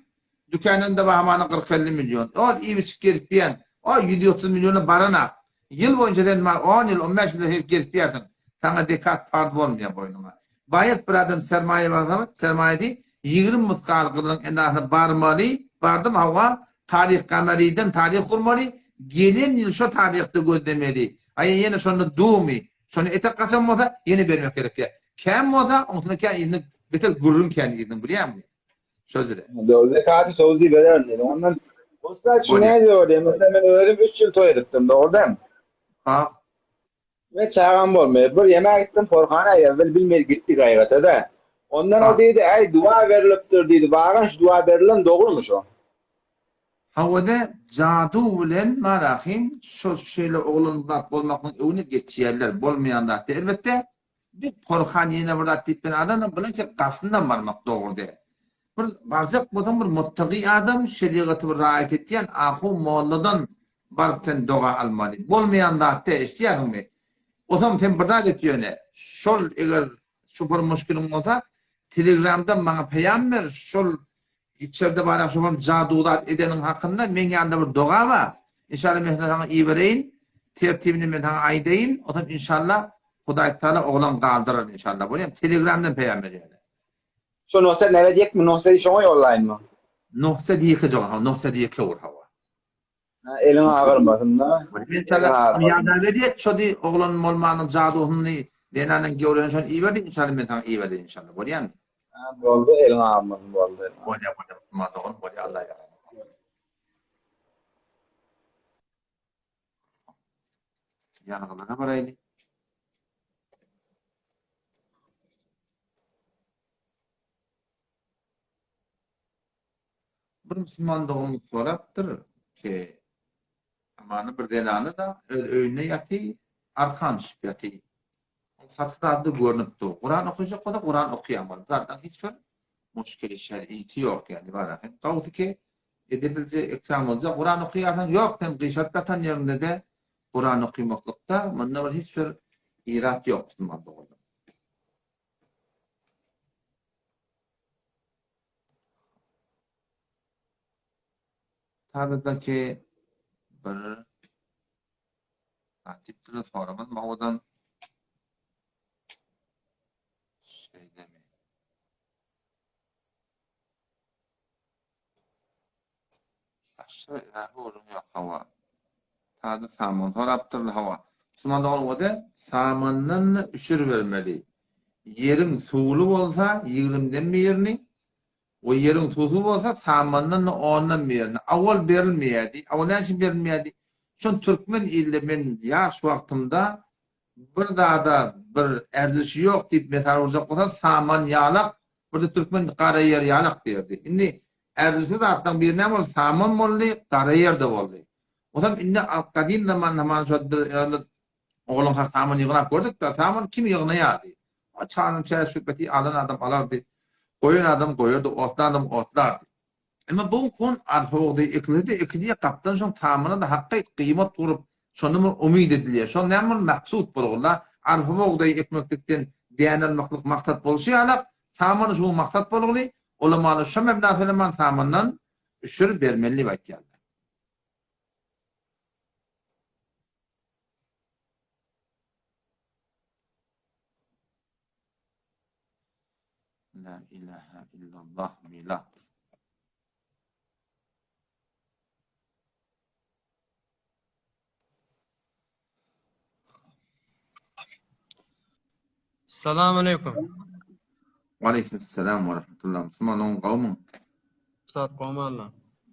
Dükanynda bar hamana 40-50 million. Ol iýip-içip gezip ýän. O 130 milliona baranak. Ýyl boýunça sen bar on ýyl, on bäş ýylda şeýdip gezip ýärsiň. Saňa zekat parz bolmaýar boýnuňa. Baýat bir adam sermaýa barsa, sermaýasy 20 mysgal gyzylyň endasyna barmaly, bardym hawa, taryh gamerydan taryh gurmaly, gelen ýyl şo taryhda gözlemeli. Aý ýene şonda dumy, şony etek gaçan bolsa ýene bermek gerekýär. Kän bolsa, oňsuna kän yzyny beter gürrüň kän yzynyň bilýäňmi? Şo jüre. Dogry zekaty towzi bererin dedi. Ondan Ussat şu näme diýýär? Mesela men özüm 3 ýyl toý edipdim, dogrudan. Ha. We çagam bolmaýar. Bir ýemäge gitdim, porhana ýa bilmedi gitdik aýgata-da. Ondan o diýdi, äý dua berilipdir diýdi. Bagan şu dua berilen dogrumy şo? Hawada jadu bilen marahim şo şeýle oglan zat bolmaklygyň öňüne geçýärler. Bolmaýan zat däl. Elbetde Bir porhan ýene bir zat diýip ben adamam bilen ki gaflyndan barmak dogry däl. Bir barjak bolsaň bir muttagy adam şerigaty bir raýat etýän ahun molladan baryp sen doga almaly. Bolmaýan zat däl eşidýärsiňmi? Osam sen bir zat et ýöne şol eger şu bir muşkiliň bolsa telegramdan maňa peýam ber şol Içerde barak şolam jadu zat edeniň hakynda meň ýanymda bir doga bar. Inşallah men saňa ibereýin. Tertibini men saňa aýdaýyn. Onsoň inşallah Hudaý Taala oglan galdyrar inşallah. Bolýamy? Telegramdan peýam berýärler. Şo nohta nere diýekmi? Nohta şoňa ýollaýynmy? Nohta diýeke joga, hawa, nohta diýeke ur hawa. Ha, eliň agyrmasyn da. Inşallah ýada berýär, şo diý oglan bolmanyň jadusyny zenanyň gewreni şony iber diý, inşallah men saňa ibereýin inşallah. Bolýamy? Ha, boldy, eliň agyrmasyn, boldy. Bolýar, bolýar, musulman dogan, bolýar, Allah ýar. Ýazgylara baraýly. Bir musulman doganymyz sorapdyr ki, Amany bir zenany-da öz öýünde ýaty, arkan düşüp ýaty. Oň saçy zady görnüp dur. Kuran okajak bolsa Kuran okaýan bol. Bu zatlaryň hiç bir muşkili şer'isi ýok ýaly bara. Hem gowusy ki edebilje ekram bolja Kuran okaýarsyň, ýok sen gyşaryp ýatan ýeriňde-de Kuran okamaklykda munda bir hiç bir irat ýok musulman doganlar. Tarydaky bir diýipdirler soramadym owadan şeýlemi? Başga ilahi gürrüň ýok hawa. Sada saman sorapdyrlar hawa. Musulman dogan ode samandan üşür bermeli. Ýeriň suwly bolsa ýigrimden birini. We ýeriň suwsuz bolsa samandan-da ondan birini. Awal berilmeýärdi. Awal näme üçin berilmeýärdi? Şon türkmen ilde men ýaş wagtymda bir zada bir erzişi ýok diýip mesal urjak bolsa saman ýalak, bir-de türkmen gara ýer ýalak diýerdi. Indi erzişli zatlaryň biri näme boldy? Saman boldy, gara ýer-de boldy. Osam indi gadym zamanda hamana şo biz özümiz Oglanka saman ýygnap gördük-de, saman kim ýygnaýardy? O çaryň çäş şübhesi alan adam alardy, goýan adam goýardy, otlan adam otlardy. Emma bu gün arpa bugdaý ekilse-de ekilýär, gapdan şoň samana-da hakky gyýmat gurup, şondan bir umyt edilýär. Şol näme bir maksut bolgula, arpa bugdaýy ekmeklikden däne almaklyk maksat bolşy ýalak, saman şu maksat bolguly, ulamalar şo mebna söyleman samandan üşür bermeli diýip aýtýarlar. La ilaha illallah milat. Salam aleykum. Aleyküm selam ve rahmetullah. Müslüman oň gawmyň? Ustad gowmy Allah?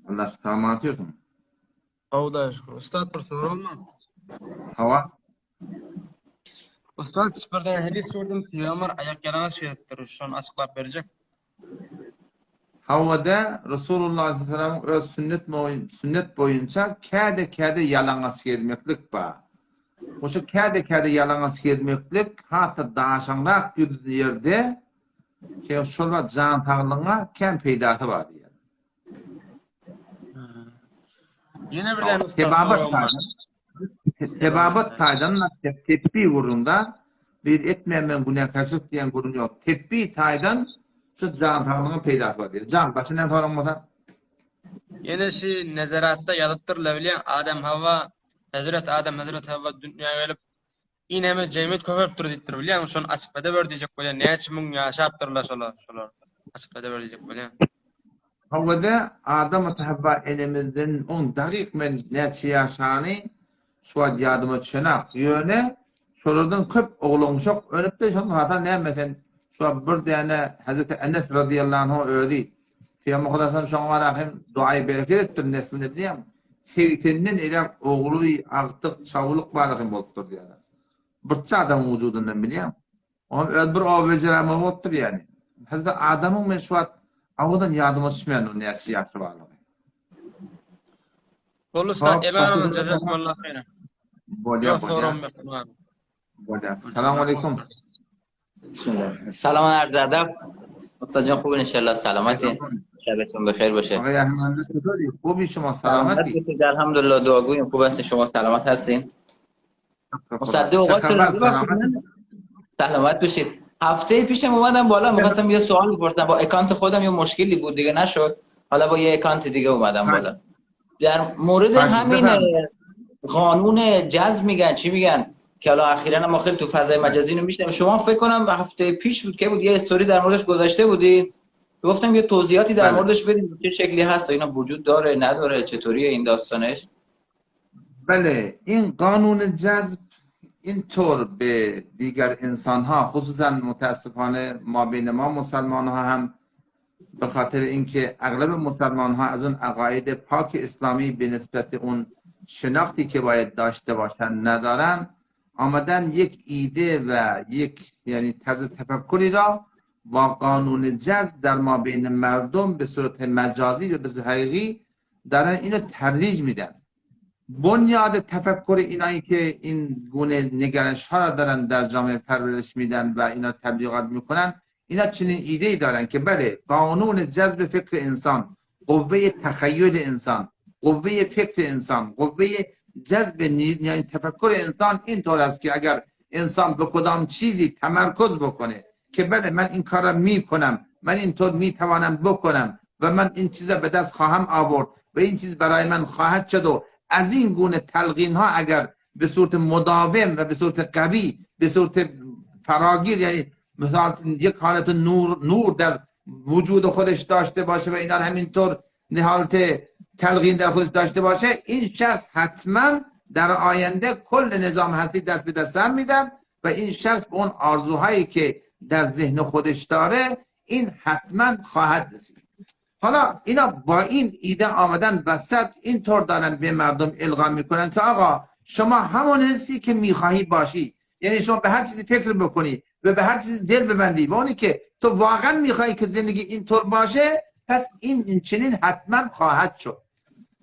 Allah salamat ýörsiň. Gowuda şükür. Ustad bir soragym bar. Hawa. Ustad bir däne hadis gördüm. Pygamber aýak ýalaňaç gezipdir. Şony açyklap berjek. Hawada Resulullah aleyhisselamyň öz sünnet sünnet boýunça käde-käde ýalaňaç gezmeklik bar. Oşa käde-käde ýalaňaç gezmeklik has-da daşaňrak ýerde şol wagt jan saglygyňa kän peýdasy bar diýýär. Ýene bir däne ussat Tebabat soragym bar. taýdan Tebabat taýdan tepbi gürrüňde bir etmeýän men günäkärçilik diýen gürrüň ýok. Tepbi taýdan şu jan saglygyň peýdasy bar diýýär. Jan başga näme soragyň bolsa? Ýene şi nezeratda ýazypdyrlar bilýäň Adam Hawa Hezret Adam Hezret Hawa dünýä gelip Ineme jemgyýet köpelipdir diýipdir bilýäňmi şony açyklada ber diýjek bolýan näçe müň ýaşapdyrlar şolar şolar açyklada ber diýjek bolýan. Howada Adam ata Havva enemizden oň dagyk men näçe ýaşany şu wagt ýadyma düşenak ýöne şolardan köp oglan-uşak önüpdir şonuň hata näme sen şu wagt bir däne Hazreti Enes razyýallahu anhu özi Pygamber Hudaýam şoňa baraka hem duaýy bereket etdir nesline bilýäňmi segsenden eräk ogly agtyk çawlyk baraka hem bolupdyr diýýärler. Birçe adamyň wujudyndan bilýäňmi? Oňam öz bir oba bejerame bolupdyr ýani. Hazreti Adamyň men şu wagt awadan ýadyma düşmeýän onuň näçe ýaşy barlygy. Boldy ussat eman olun jazakumullah haýran. Bolýar bolýar. Bolýar. Salam aleýkum. Bismillah. Salam arz adab. Usta jan خوب انشالله سلامتی. شبتون بخیر باشه. آقای احمد چطوری؟ خوبی شما سلامتی؟ الحمدلله دعاگویم خوب هستین شما سلامت هستین. مصدق اوقات سلامت باشید. هفته پیشم اومدم بالا میخواستم یه سوال بپرسم با اکانت خودم یه مشکلی بود دیگه نشد حالا با یه اکانت دیگه اومدم بالا در مورد همین قانون جذب میگن چی میگن که حالا اخیرا ما خیلی تو فضای مجازی اینو میشنم شما فکر کنم هفته پیش بود که بود یه استوری در موردش گذاشته بودی گفتم یه توضیحاتی در بله. موردش بدیم چه شکلی هست و اینا وجود داره نداره چطوریه این داستانش بله این قانون جذب اینطور به دیگر انسان ها خصوصا متاسفانه ما بین ما مسلمان ها هم به خاطر اینکه اغلب مسلمان ها از اون عقاید پاک اسلامی به نسبت اون شناختی که باید داشته باشن ندارن آمدن یک ایده و یک یعنی طرز تفکری را با قانون جذب در ما بین مردم به صورت مجازی و به صورت حقیقی دارن اینو ترویج میدن بنیاد تفکر اینایی که این گونه نگرش ها را دارن در جامعه پرورش میدن و اینا تبلیغات میکنن اینا چنین ایده ای دارن که بله قانون جذب فکر انسان قوه تخیل انسان قوه فکر انسان قوه جذب یعنی تفکر انسان اینطور است که اگر انسان به کدام چیزی تمرکز بکنه که بله من این کار را میکنم من اینطور میتوانم بکنم و من این چیز را به دست خواهم آورد و این چیز برای من خواهد شد و از این گونه تلقین ها اگر به صورت مداوم و به صورت قوی به صورت فراگیر یعنی مثلا یک حالت نور نور در وجود خودش داشته باشه و اینا همینطور حالت تلقین در خودش داشته باشه این شخص حتما در آینده کل نظام هستی دست به دست هم میدن و این شخص به اون آرزوهایی که در ذهن خودش داره این حتما خواهد رسید. حالا اینا با این ایده آمدن وسط اینطور دارن به مردم القا میکنن که آقا شما همون حسی که میخواهی باشی یعنی شما به هر چیزی فکر بکنی و به هر چیزی دل ببندی و اونی که تو واقعا میخوای که زندگی اینطور باشه پس این این چنین حتما خواهد شد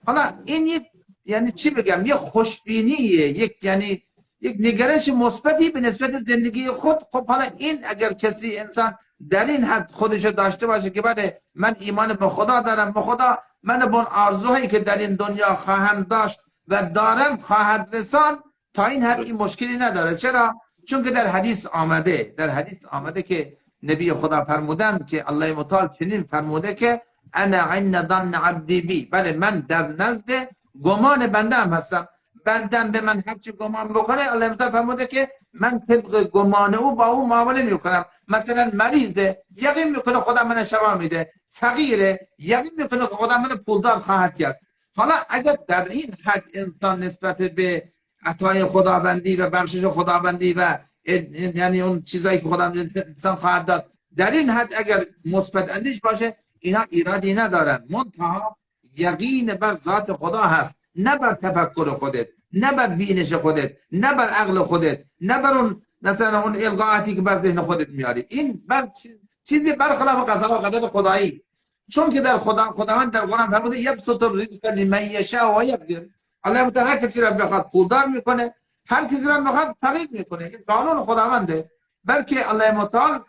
حالا این یک یعنی چی بگم یه خوشبینیه یک یعنی یک نگرش مثبتی به نسبت زندگی خود خب حالا این اگر کسی انسان در این حد خودش داشته باشه که بله من ایمان به خدا دارم به خدا من به اون آرزوهایی که در این دنیا خواهم داشت و دارم خواهد رسان تا این حد این مشکلی نداره چرا؟ چون که در حدیث آمده در حدیث آمده که نبی خدا فرمودن که الله متعال چنین فرموده که انا عند ظن عبدی بی بله من در نزد گمان بنده هم هستم بندم به من هرچی گمان بکنه الله متعال فرموده که من طبق گمان او با او معامله میکنم مثلا مریضه یقین میکنه خدا من شفا میده فقیره یقین میکنه که خدا من پولدار خواهد کرد حالا اگر در این حد انسان نسبت به عطای خداوندی و بخشش خداوندی و یعنی اون چیزایی که خدا انسان خواهد داد در این حد اگر مثبت اندیش باشه اینا ایرادی ندارن منتها یقین بر ذات خدا هست نه بر تفکر خودت نه بر بینش خودت نه بر عقل خودت نه بر اون مثلا اون القاعاتی که بر ذهن خودت میاری این بر چیزی برخلاف قضا و قدر خدایی چون که در خدا خداوند در قرآن فرموده یبسط الرزق لمن یشاء و یقدر الله متعال هر کسی را بخواد پولدار میکنه هر کسی را بخواد فقیر میکنه این قانون خداونده بلکه الله متعال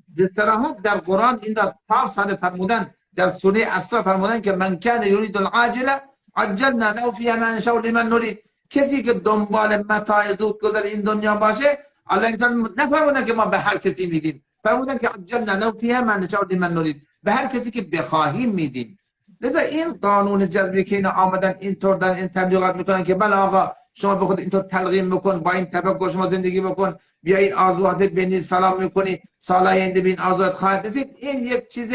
به صراحت در قرآن این را صاف ساده فرمودن در سوره اسراء فرمودن که من کان یرید العاجله عجلنا له فیها ما نشاء لمن نرید کسی که دنبال متاع زود گذر این دنیا باشه الله متعال نفرمودن که ما به هر کسی میدیم فرمودن که عجلنا له فیها ما نشاء لمن نرید به هر کسی که بخواهیم میدیم لذا این قانون جذبی که اینا آمدن اینطور در این تبلیغات میکنن که بله آقا شما به خود اینطور تلقین بکن با این تفکر شما زندگی بکن بیا این آرزوهات بنویس فلان میکنی سال آینده به این آرزوهات خواهد رسید این یک چیز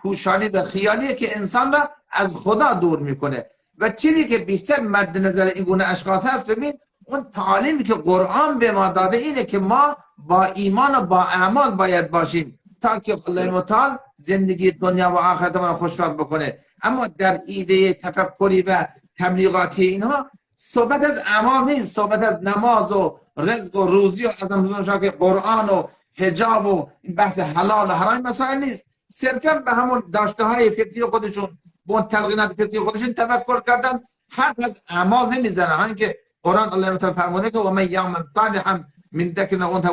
پوشالی و خیالیه که انسان را از خدا دور میکنه و چیزی که بیشتر مد نظر این گونه اشخاص هست ببین اون تعالیمی که قرآن به ما داده اینه که ما با ایمان و با اعمال باید باشیم تا که الله متعال زندگی دنیا و آخرت ما را خوشبخت بکنه اما در ایده تفکری و تبلیغاتی اینها صحبت از اعمال نیست صحبت از نماز و رزق و روزی و از که قرآن و حجاب و این بحث حلال و حرام مسائل نیست صرفا به همون داشته های فکری خودشون به اون تلقینات فکری خودشون تفکر کردن حرف از اعمال نمیزنن همین که قرآن الله متعال فرموده که و من یعمل صالحا من ذکر او انثی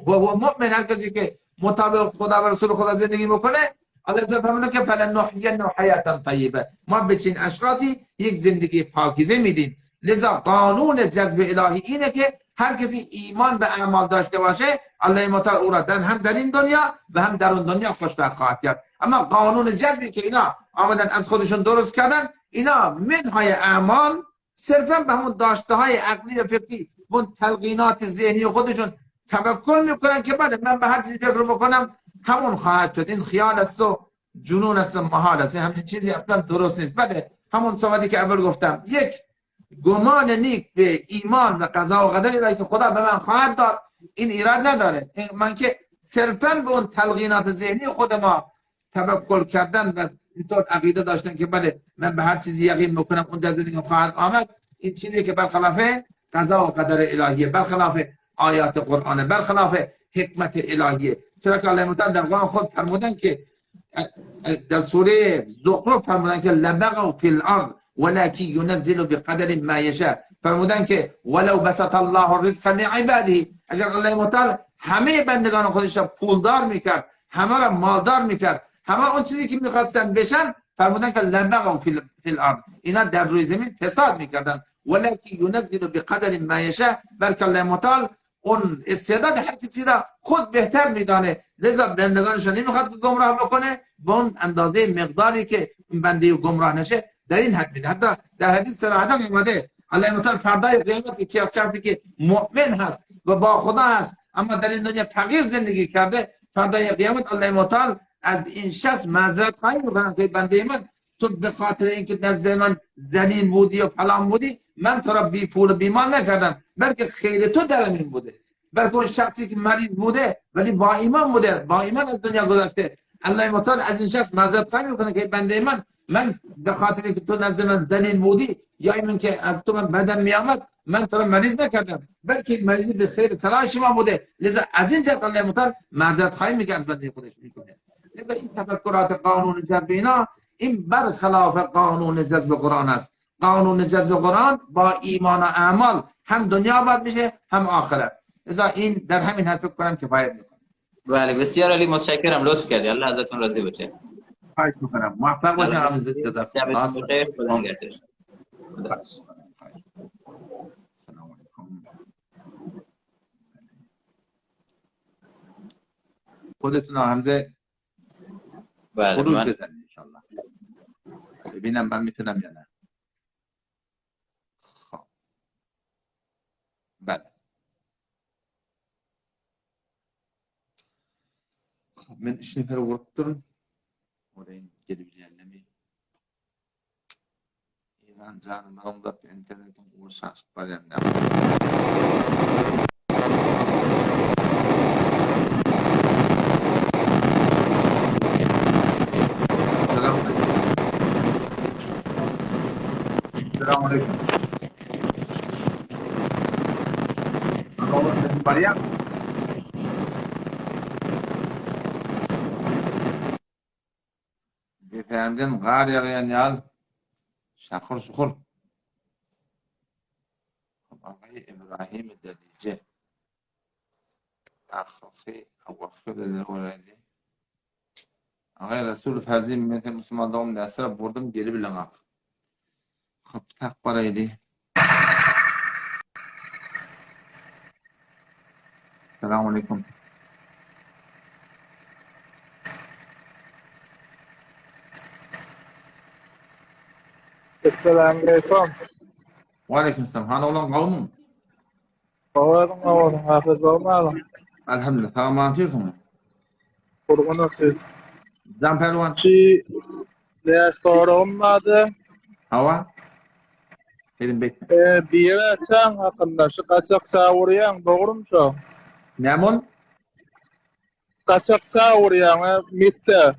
و هو مؤمن هر کسی که مطابق خدا و رسول خدا زندگی بکنه الله تعالی فرموده که فلنحیینه حیاتا طیبه ما به چنین اشخاصی یک زندگی پاکیزه میدیم لذا قانون جذب الهی اینه که هر کسی ایمان به اعمال داشته باشه الله متعال او را در هم در این دنیا و هم در اون دنیا خوشبخت خواهد کرد اما قانون جذبی که اینا آمدن از خودشون درست کردن اینا منهای اعمال صرفا به همون داشته های عقلی و فکری اون تلقینات ذهنی خودشون توکل میکنن که بله من به هر چیزی فکر بکنم همون خواهد شد این خیال است و جنون است و محال است همین چیزی اصلا درست نیست بله همون صحبتی که اول گفتم یک گمان نیک به ایمان و قضا و قدر که خدا به من خواهد داد این ایراد نداره من که صرفا به اون تلقینات ذهنی خود ما توکل کردن و اینطور عقیده داشتن که بله من به هر چیزی یقین بکنم اون در زندگی خواهد آمد این چیزی که برخلاف قضا و قدر الهیه برخلاف آیات قرآن برخلاف حکمت الهیه چرا که الله متعال در قرآن خود فرمودن که در سوره زخرف فرمودن که لبغوا فی الارض ولكن ينزل بقدر ما یشاء فرمودن که ولو بسط الله الرزق لعباده اگر الله متعال همه بندگان خودش را پولدار میکرد همه را مالدار میکرد همه اون چیزی که میخواستن بشن فرمودن که لبغوا فی الارض اینا در روی زمین فساد میکردن ولكن ينزل بقدر ما یشاء بلکه الله متعال اون استعداد هر کسی را خود بهتر میدانه لذا بندگانش را نمیخواد که گمراه بکنه به اون اندازه مقداری که این بنده گمراه نشه در این حد میده حتی در حدیث صراحتا اومده الله متعال فردای قیامت که از که مؤمن هست و با خدا هست اما در این دنیا فقیر زندگی کرده فردای قیامت الله متعال از این شخص معذرت خواهی میکنه که بنده من تو به خاطر اینکه نزد من ذلیل بودی و فلان بودی من تو را بی پول و بی مال نکردم بلکه خیر تو در این بوده بلکه اون شخصی که مریض بوده ولی با ایمان بوده با ایمان از دنیا گذشته. الله متعال از این شخص معذرت خواهی میکنه که بنده من من به خاطر اینکه تو نزد من ذلیل بودی یا این که از تو من بدم میآمد من تو را مریض نکردم بلکه مریضی به خیر صلاح شما بوده لذا از این جهت الله متعال معذرت خواهی میکنه از بنده خودش میکنه لذا این تفکرات قانون جذب اینا این برخلاف قانون جذب قرآن است قانون جذب قرآن با ایمان و اعمال هم دنیا آباد میشه هم آخرت لذا این در همین حد فکر کنم کفایت میکنه بله بسیار عالی متشکرم لطف کردی الله ازتون راضی باشه خواهش میکنم موفق باشین آقای جزاک الله شبتون بخیر خدا نگهدار خدا سلام علیکم خودتون حمزه بله خروج من بزنید انشالله ببینم من میتونم یا نه خب بله خب men üç nefer vurup durun. Orayı gelebilirler mi? İran canım da internetin uğraşıp barýan. Selam aleyküm. Selam aleyküm. Barýan. Depämden gar ýagýan ýaly şakyr-şukur. Agaý Ibrahim Dadije. Ahyrky awalky sözleri öwrendi. Agaý Resul Ferzin men sen musulmandygym näsirap burdum gelibileňak. Hop tak baraýly. Salam aleyküm. Esselamu aleyküm. Wa aleyküm selam. Hany oglan gowmyň? Gowydyň gowydyň Hafyz bolmalyň. Elhamdülillah. Sag aman otyrsyňmy? Gurgun otyr. Jan pälwan. Şu näş soragym bardy. Hawa. Elim beýtme. E, biri çaň hakynda şu gaçak çagyrýaň dogrumy şo? Näme ol? Gaçak çagyrýaň e, mitde.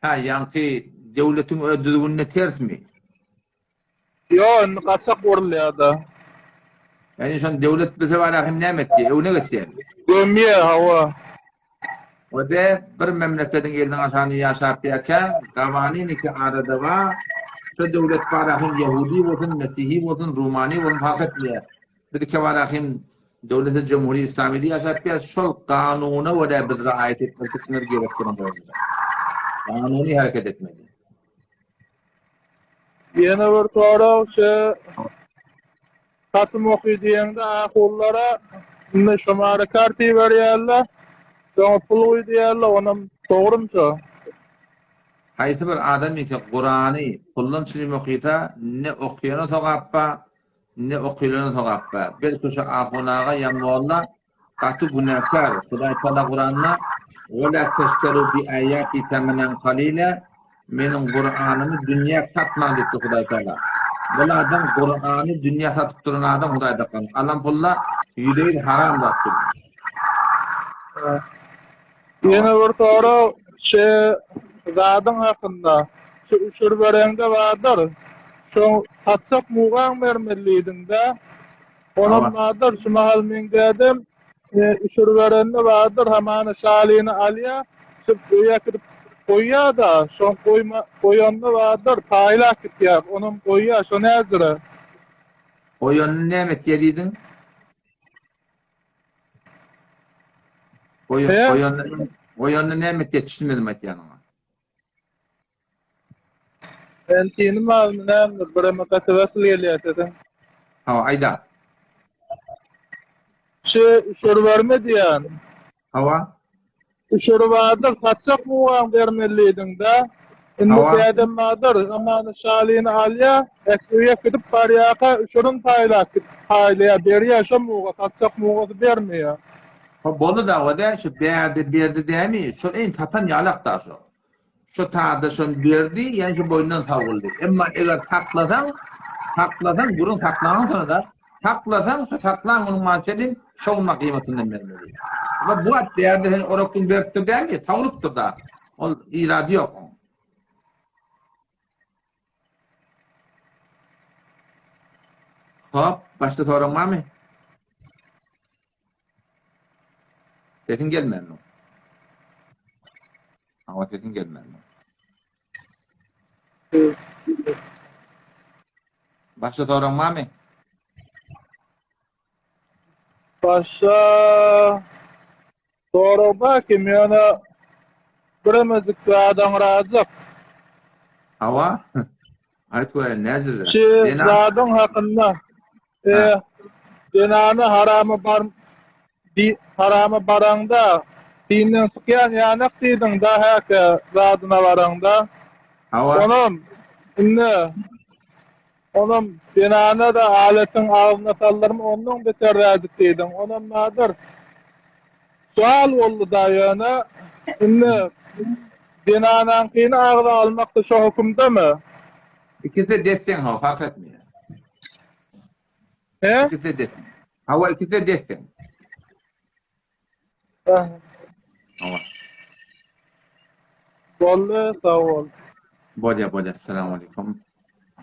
Ha, ýaňky döwletiň öz düzgünine tersmi? Ýok, indi gaçak urulýar-da. Ýagny şony döwlet bilse barýa hem näme etdi? Öwne geçýär. Gömýär, hawa. O-da bir memlekediň eliniň aşagynda ýaşap ýakä, gawanin iki arada bar. Şo döwlet barýa hem ýahudi bolsun, mesihi bolsun, rumani bolsun fark etmeýär. Biz iki barýa hem döwleti Jumhuri Islamide ýaşap ýas, şol kanuna görä biz raýat etmeli, türkmenler gerek duran bolsa. Kanuny hereket etmeli. Ýene bir sorag şu Hatym oky diýeňde ahunlara indi şomara kart iberýärler. Soňa pul guý diýýärler, onam dogrumy şo? Haýsy bir adam ýeke Kurany puldan çynym okysa ne okyana sogap ba, ne okylana sogap ba. Belki şo ahun aga ýa molla Gaty günäkär. Hudaý Tagala Kuranda, Ve la teşteru bi aýati semenen kalile, Meniň Kuranymy dünýä satmaň diýipdir Hudaý Tagala. Bul adam Kurany dünýä satyp duran adam Hudaý saklasyn. Alan pulla ýüzde-ýüz haram zat bu. Ýene bir sorag, şu zadyň hakynda. Şu üşür bereňde bardyr. Şoň satjak mugaň bermeli diýdiňdä. Onam bardyr, şu mahal meň dädem üşüriberende bardyr, hamana şalyny alýar, şu öýe äkidip goýýar-da, şoň goýma, goýanda bardyr, paýlap gitýär, onam goýýar, şo näjüre? Goýanyny näme etýär diýdiň? Goýan, goýanyny, goýanyny näme etýär, düşünmedim aýtýanyňa. Entini malmy näme bireme gaty basyl gelýär sesiň. Hawa aýda. Şu üşür berme diýýän. Hawa. Üşür bardyr, satjak mugaň bermeli diýdiň-dä. Indi dädem bardyr, zamany şalyny alýar, öýe gidip barýarka üşürin paýlap gidip paýlaýar, berýär şo muga, satjak mugasy bermeýär. Ha boldy dawa dä, şu bärde berdi dämi, şol eýn satan ýalak da şo. Şo taýda şony berdi, ýani şu boýundan sowuldy. Emma eger saklasaň, saklasaň, gürrüň saklaňsoň-da, saklasaň, şo saklan günüň maşa deň, şo gün gyýmatyndan bermeli. Bu wagt bärde sen orak gün beripdir dälmi? Sawulypdyr da. Ol irady ýok oň. Hop, başda soraň barmy? Sesiň gelmänmi? Hawa, sesiň gelmänmi? Başda soraň barmy? Başga sorag bar kim ýöne biremejik zadaňrajyk. Hawa. Aýt göreýin näzirre. Şu zadyň hakynda. E, zenana harama bar di harama baraňda dinden çykýan ýanak diýdiň da häke zadyna baraňda. Hawa. Onam indi Onam zenana-da aletiň agzyna saldyrma, ondan beterräjik diýdiň. Onam nadir. Sual boldy-da ýöne, indi zenanaňkyny agza almak-da şo hökümdemi? Ikisi-de des-deň hawa, fark etmeýär. He? Ikisi-de des-deň. Hawa, ikisi-de des-deň. Hawa. Boldy, sag bol. Bolýa, bolýa. Assalamu alaykum.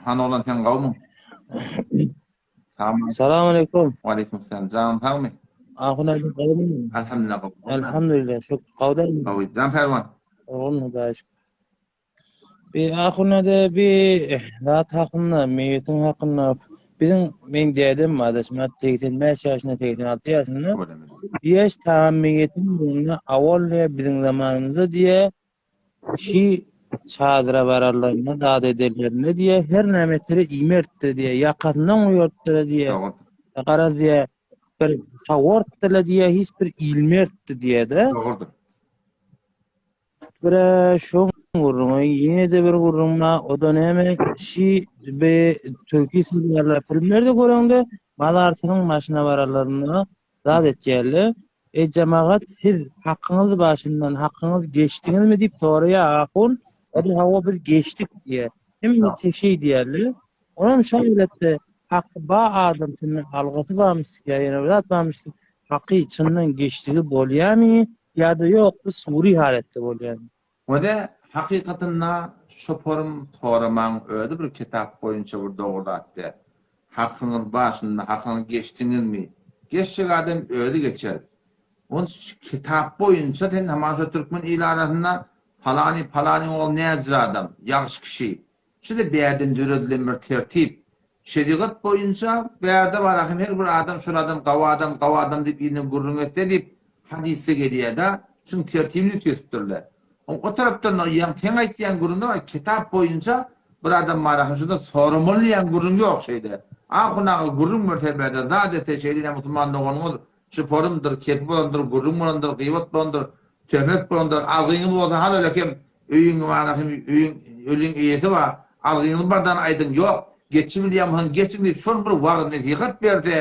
Han oglan sen gowmyň? Sagmy? Salam aleykum. Wa aleykum salam. Janyň sagmy? Ahun abi gowmy? Alhamdulillah gowy. Elhamdülillah şu gowda. Gowy. Jan Pälwan. Ogul Hudaý şükür. Bir ahunada bir zat hakynda, meýitiň hakynda biziň meň dädem bar, şumat 85 ýaşynda, 86 ýaşynda. Ýeş tam meýitiň ýanynda awal diýe biziň zamanymyzda diýe şi çadyra bararlarynda zat ederlerinde diýe her näme etsere iýmertdi diýe ýakasyndan goýartdylar diýe. Garaz diýe bir sawartdylar diýe hiç bir ilmertdi diýe-de. Dogrudyr. Bire şoň gürrüňi, ýene-de bir gürrüň bar, o-da näme, şi bi türki seriallar, filmlerde göreňde mazarçynyň başyna baranlarynda zat etýärler, Eý jemagat, siz hakyňyz başyndan, hakyňyz geçdiňizmi diýip soraýar ahun, o-da hawa biz geçdik diýýär. Hemme şeý diýýärler. Onam şo elbetde haky ba adamsynda algysy barmyş ýa ýene bir zat barmyş, haky çyndan geçdigi bolýamy Ýa-da ýok, bu suri halatda bolýar. Wede hakykatynda şoporym soramaň özi bir kitap boýunça bir dogry zat däl. Hakyňyz bar şunda hakyňyzy geçdiňizmi? Geçjek adam özi geçer. Ony kitap boýunça sen haman şo türkmen il arasynda palany palanyň ogly näjir adam, ýagşy kişi. Şu-da bärden döredilen bir tertip. Şerigat boýunça bärde bar ahim her bir adam şol adam gawy adam gawy adam diýip ilinden gürrüň etse diýip hadysda gelýär-de, şuň tertibini üýtgetipdirler. O tarapdan ýaňy seň aýtýan gürrüňde bar kitap boýunça bir adam bar ahim şundan soramaly diýen gürrüň ýok şeýle. Ahun aga gürrüň berse bärde zat etse şeýle ine musulman doganyňyz şu forumdyr, kepi bolandyr, gürrüň bolandyr, gybat bolandyr, töhmet bolandyr, algyňyz bolsa hal öle kem öýüň bar ahim öýüň öliň eýesi bar, algyňyzy bardan aýdyň, ýok, geçi bilýän bolsaň geçiň diýip şol bir wagyz-nesihat berse,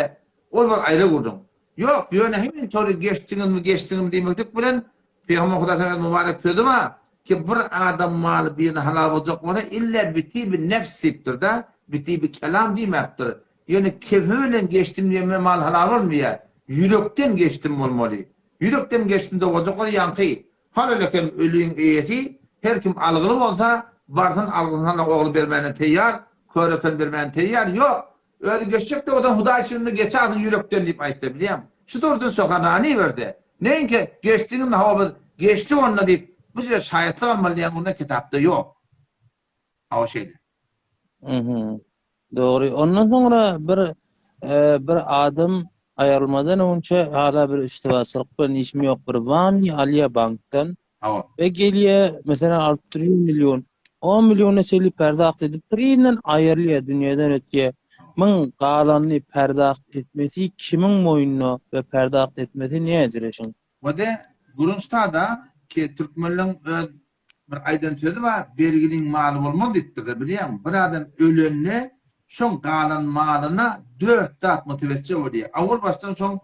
ol bir aýra gürrüň. Ýok, ýöne hemen tory geçdiňizmi, geçdiňmi diýmeklik bilen Pygamber Hudaý öz mübarek sözi bar ki bir adam maly birine halal boljak bolsa illa bitibi nefs diýipdir-de, bitibi kelam diýmäpdir. Ýöne kefi bilen geçdim diýen bilen mal halal bolmaýar. Ýürekden geçdim bolmaly. Ýürekden geçdim dogaja goý ýaňky. Halal eken öliň eýesi her kim algyly bolsa barsyn algysyny halal ogly bermäne teýýar, kör eken bermäne teýýar, ýok özi geçjek de bolsa Hudaý üçin indi geçarsyn ýürekden diýip aýtsa bilýäňmi. Şu durdun sohanany berde. Neňki geçdiňmi hawa biz geçdik onda diýip bu ýere şaýatlyk almaly diýen onda kitapda ýok. Hawa şeýle. Mhm. Dogry. Ondan soňra bir e, bir adam aýrylmadan öňçe hala bir iştibaçylyk bilen işim ýok bir wanny alýar bankdan. Hawa. We gelýär, meselem alyp durýar million. 10 milliona çenli perdagt edipdir, ýerinden aýrylýar, dünýeden ötýär. Muň galanyny perdagt etmesi kimiň moýnuna we perdagt etmesi näjire şuň? Wede Gurunçtada ki türkmenleň öz bir aýdan sözi bar, bergiliň maly bolmaz diýipdirler, bilýäňmi? Bir adam ölende şoň galan malyna dört zat mutewejje bolýar. Awal başdan şoň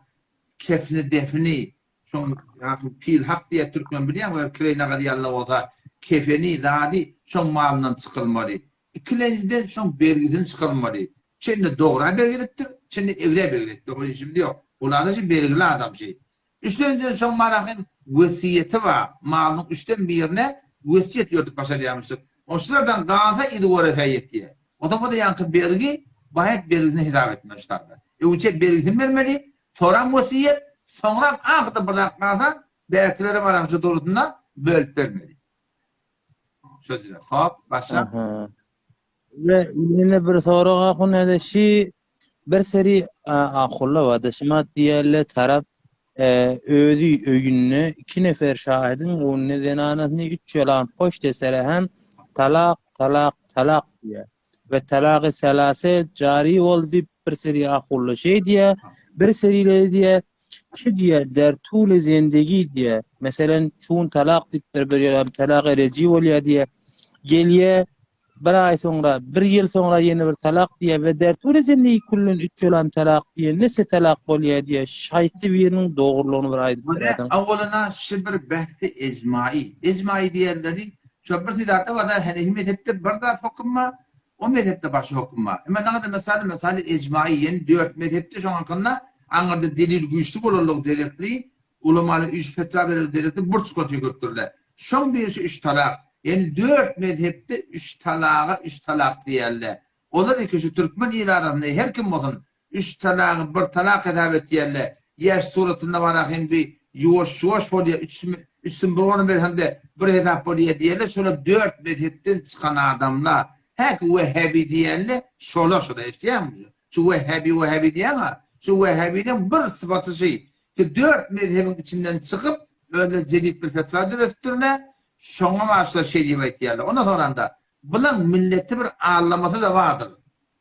kefni, defni, şoň ýa pil hak diýýär türkmen bilýäňmi, eger kireýine galýanlar bolsa kefeni, zady şoň malyndan çykylmaly. Ikilenjiden şoň bergisini çykarmaly. Çende dogra bergi edipdir, çende egrä bergi edipdir. Ol işimiz ýok. Ol adam şi bergili adam şi. Üçlenjiden şoň marahyň wesýeti bar. Malynyň üçden birine wesýet ýördüp başarýarmyşdyk. Şulardan galsa yzy göresä ýetýär. Onsoň bu-da ýaňky bergi baýat bergisine hesap etmeli şu zada. Öňçe bergisini bermeli, soram wesýet, soňram ahyrda bir zat galsa bärkilere baram şu dogrusynda bölüp bermeli. Şo jüre. Hop, başla. Aha. We ýene bir sorag ahun ede şi bir seri ahulla bardy. Şumat diýerler tarap özi öýünde iki nefer şahidiň öňünde zenanasyny üç ýolam poş desere hem talak talak talak diýýär. We talagy selase jari boldy diýip bir seri ahulla şeý diýýär, bir serileri diýýär şu diýýär der tuli zendegi diýýär. Meselen çun talak diýipdir bir ýolam talagy reji bolýar diýýär. Gelýär Bir aý soňra, bir ýyl soňra ýene bir talak diýýär we derturi zenni küllün üç ýolam talak diýen neçe talak bolýar diýýär. Şaýsy biriniň dogrulygyny bir aýdyp Muny beräýseň. awalana şi bir behsi ejmaýy. Ejmaýy diýenleri şo bir zat bar-da henefi mezhepde bir zat höküm bar, o mezhepde başga höküm bar. Emma nagada mesaly mesaly ejmaýy ýeni dört mezhepde şoň hakynda aňyrda delil güýçli bolanlygy derekli Ulamalar üç fetwa berer derekde bir çuka tüýküripdirler. Şoň birisi üç talak. Ýagny dört mezhepde üç talaga üç talak diýerler. Olar iki şu türkmen il arasynda her kim bolsun üç talagy bir talak hesap etýärler. Ýa şu suratynda bar ahym bir ýuwaş ýuwaş bolýar üçüsini üçüsini bir orna berseňde bir hesap bolýar diýerler. Şolar dört mezhepden çykan adamlar. Häki wehhabi diýenler şolar şolar eşidýäňmi? Şu wehhabi wehhabi diýýäňa şu wehhabiniň bir sypaty şy Ki dört mezhebiň içinden çykyp, özleri jedit bir fetwa döretipdirler, şoňa başlar şeý diýip aýtýarlar. Ondan soranda, bulaň milleti bir allamasy-da bardyr.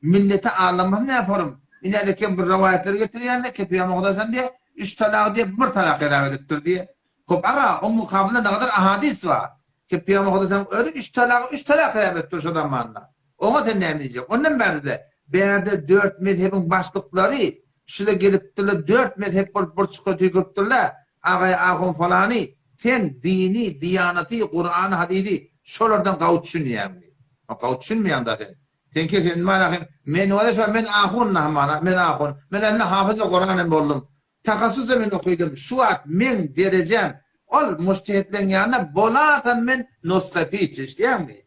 Milleti allamasy nä forum? Ine kem bir rowaýatlary getirýärler, ki Pygamber Hudaý diýýär, üç talagy diýip bir talak hesap edipdir diýýär. Hop aga, oň mukabylynda nägadar ahadys bar. Ki Pygamber Hudaý özi üç talagy üç talak hesap edipdir şo zamanda. Oňa sen näme diýjek? Ondan bärde-de, bärde dört mezhebiň başlyklary şuda gelipdirler, dört mezhep bolup bir çuka tüýküripdirler, Agaý ahun falany, sen dini, diýanaty, Kurany, hadysy şolardan gawy düşünýäňmi? Gawy düşünmeýäň-da sen. Seňki sen mana men wala şo men ahun hamana, men ahun. Men indi hafyzy Kuran hem boldum. Tahassus men okydym. Şu wagt meň derejäm ol mujtehitleň ýanynda bolasam men nusga piç, eşidýäňmi?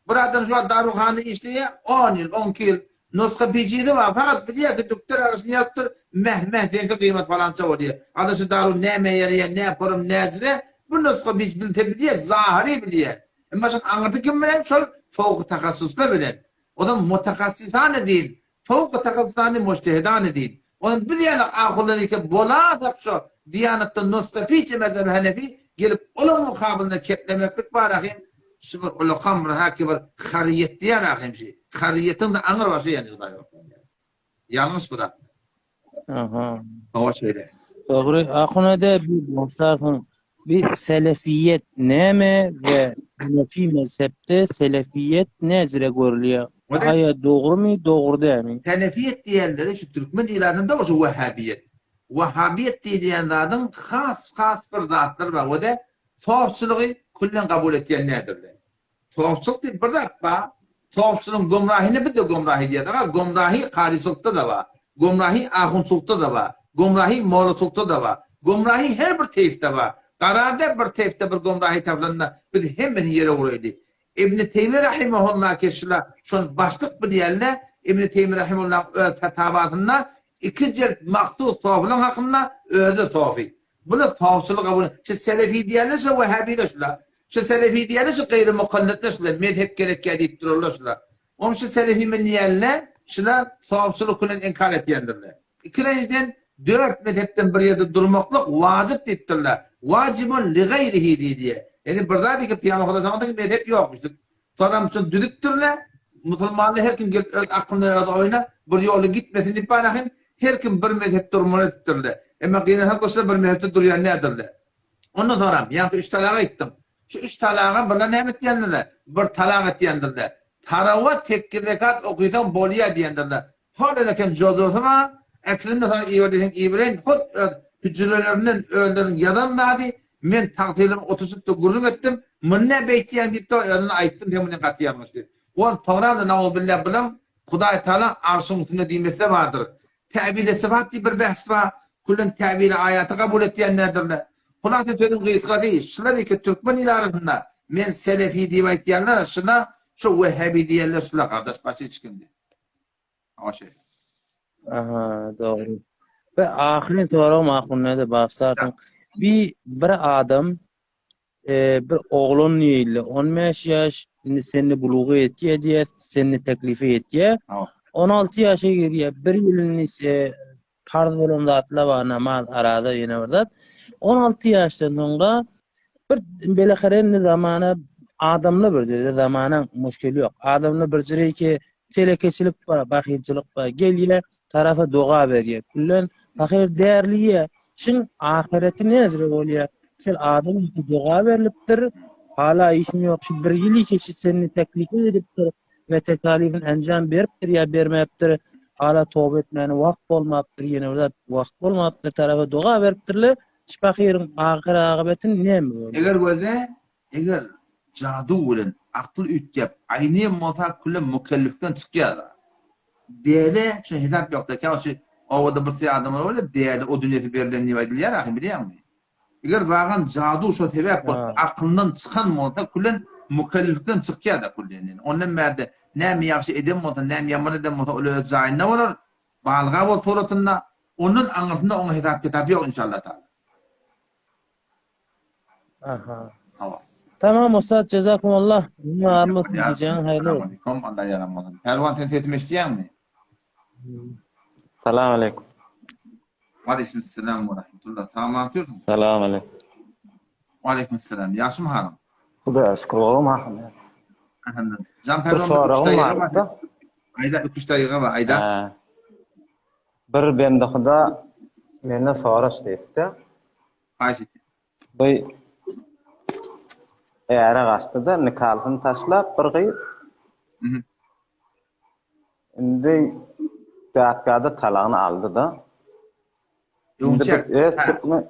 Bir adam şu wagt daruhanada işleýär, on ýyl, on iki ýyl. Nusga piçisi bar, fakat bilýär ki, dükder arasyny ýazypdyr, meh, meh, seňki gyýmat palança bolýar. Ada şu daru nämä ýaraýar, nä porum, näjire, bu nusga piç bilse bilýär, zahyry bilýär. Emma şoň aňyrsy kim bilen? Şol fowky tahassuslar bilen. Ozam mutahassisane din, Fowka takasany mujtehidany diýip. Ony biz ýaly ahunlar eke bolasak şo diýanatdan nusga piçe mezhebi hanefi gelip olaň mukabylynda keplemeklik bar ahym şu bir ulakam bir haki bir haryýet diýer ahym şi haryýetiň-de aňyr başy ýani hudaý Ýalňyş bu zat. Aha. Hawa şeýle. Dogry ahunada bir bolsasyň Bir selefiýet näme we hanefi mezhepde selefiýet näcire görülýär? Aýa dogrymy, dogry dälmi? Selefiýet diýenleri şu türkmen ilatynda şu wahhabiýet. Wahhabiýet diýilýän zadyň has has bir zatlary bar we-de sofçylygy küllen kabul etýän nädirler. Topçulyk diýip bir zat bar. Topçulygyň gomrahyny biz-de gomrahy diýýäs. Aga, gomrahy karyçylykda-da bar. Gomrahy ahunçylykda-da bar. Gomrahy mollaçylykda-da bar. Gomrahy her bir teýfde bar. Garar däl bir teýfde bir gomrahy tapylanda biz hemmesini ýere uraýly. Ibni Teými rahimehulla keşşila şony başlyk bilýänle Ibni Teými rahimehullaň öz fetawasynda iki jelt mahsus sofylaň hakynda özi sofy. Bular sofçylyk kabul şu selefi diýýänler şo wehhabiler şular. Şu selefi diýýänler şu gaýry mukallitler şular mezhep gerekýär diýip durarlar şular. Oň şu selefi men diýýänler şular sofçylyk bilen inkar etýändirler. Ikilenjiden dört mezhepden bir ýerde durmaklyk wajyp diýipdirler. Wajibun li gaýrihi diýdiýär. Ýani bir zat ki Pygamber sallallahu mezhep ýokmuşdyk. Sadam üçin düzüpdirler. Musulmanlar her kim gelip öz aklyna öz oýuna bir ýola gitmesin diýip barahym her kim bir mezhepde durmaly edipdirler. Emma gynansak goşsa bir mezhepde durýan nädirler. Ondan soňram ýaňky üç talagy aýtdym. Şu üç talaga birler näme etýändirler? Bir talak etýändirler. Tarawa tekki rekat okysaň bolýa diýendirler. Hol eken jozasy bar, äkisini-de saňa iber diýseň ibereýin, hut öz hüjrelerinden özleriniň ýazan zady, men tagsyryny oturyşyp-da gürrüň etdim, muny nä beýtýäň diýip-de özüne aýtdym, sen muny gaty ýalňyş diýip. Ol soňram-da nauzubilla bilen Hudaý Tagala arşyň üstünde diýmesi-de bardyr. Täwili sypat diýip bir bähs bar. Küllen täwili aýaty kabul etýänlerdirler. Hulasa sözüň gysgasy, şular iki türkmen il arasynda men selefi diýip aýtýanlar şuna şu wehhabi diýenler şular gardaş başga hiç kim däl. Hawa şeýle. Aha, dogry. We ahyryn soragym ahunada bagyşlarsyň. Bir bir adam e, bir oglan diýildi. 15 ýaş indi seni buluga ýetýär diýýär, seni teklife ýetýär. 16 ýaşa girýär. Bir ýyl indi e, parz bolan zatlar bar, namaz, araza ýene bir zat. 16 ýaşdan soňra bir belehere indi zamana adamlar bir jerde zamana muşkili ýok. Adamlar bir jere telekeçilik bar, bahylçylyk bar. Gelýär, tarapa doga berýär. Küllen pahyr därliýär. Şiň ahyreti näzire bolýar? Şol adam iki doga berlipdir. Hala işim ýok. Şu bir ýyl işe şu seni teklip edipdir we tekalifini enjam beripdir ýa bermäpdir. Hala toba etmäne wagt bolmapdyr, ýene bir zat wagt bolmapdyr. Tarapa doga beripdirler. Şu pahyryň ahyr akybeti näme bolýar? Eger göze, eger jadu bilen akly üýtgäp, aýny bolsa küle mükellifden çykýar. Däli, şu hesap ýokda, käwagt şu obada bir syýa adamlar bolýar, däli, o dünýesi berlen diýip aýdylýar ahy, bilýäňmi? Eger wagan jadu şo sebäp bolup aklyndan çykan bolsa, külen mükellifden çykýar-da küllen. Ýani ondan bärde näme ýagşy eden bolsa, näme ýaman eden bolsa, ol öz jaýynda bolar, balyga bol suratynda, ondan aňyrsynda oňa hesap-kitap ýok inşallah taala. Aha. Hawa. Tamam ussat jezakumullah. Var bolsun gijäň haýyrly bolsun. Aleýkum Allah ýaran bolsun. Pälwan sen sesimi eşidýäňmi? Salam aleýkum. Waleýkim salam we rahmetullah. Salam otyrsyň? Salam aleýkum. Waleýkim salam. Ýagşymy halyň? Hudaýa şükür gowum ahym. Elhamdülillah. Jan Pälwan bir üç daýyga bar. Aýda üç daýyga bar aýda. Bir bende huda menden soraş diýipdi. Haýyş etdim. Bu äre gaçdy-da, nikalysyny taşlap bir gyz. Mhm. Indi datgada talagyny aldy-da. Indi biz öz türkmen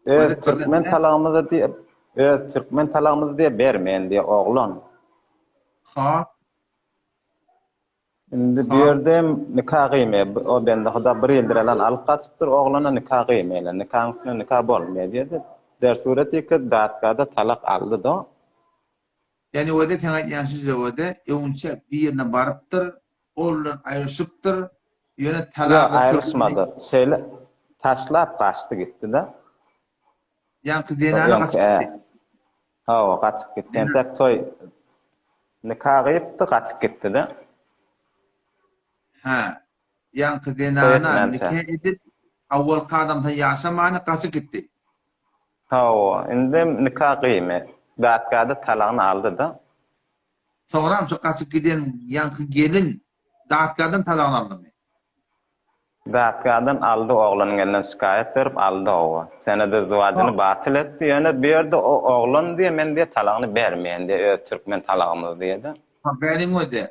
öz türkmen talagymyzy diýip, öz türkmen talagymyzy diýip bermeýin diýip oglan. Ha. Indi bu ýerde hem nika gyýmaýar. O bende huda bir ýyldyr alan alyp gaçypdyr, oglana nika gyýmaýarlar. Nikaň üstüne nika bolmaýar diýdi. Der sureti ki datgada talak aldy-da. Ýani öde seň aýtýan şije öde öňçe birine barypdyr, ol bilen aýryşypdyr, ýöne Ýok, talagy aýryşmady. Şeýle taşlap gaçdy gitdi-de. Ýaňky zenana gaçyp gitdi. Hawa, gaçyp gitdi. Entek toý nika gyýypdy, gaçyp gitdi-de. Hä. Ýaňky zenana nika edip, awalky adamsyna ýaşamany gaçyp gitdi. Hawa, indem nika gyýmy. Datgada talagyny aldy-da. Soňram şu gaçyp giden ýaňky gelin datgadan talagyny aldymy? Datgadan aldy oglanyň elinden şikaýat berip aldy hawa. Senede zwajyny batyl etdi ýöne bu ýerde o oglan diýe men diýe talagyny bermeýän diýe öz türkmen talagymyz diýede. Ha bäriň öde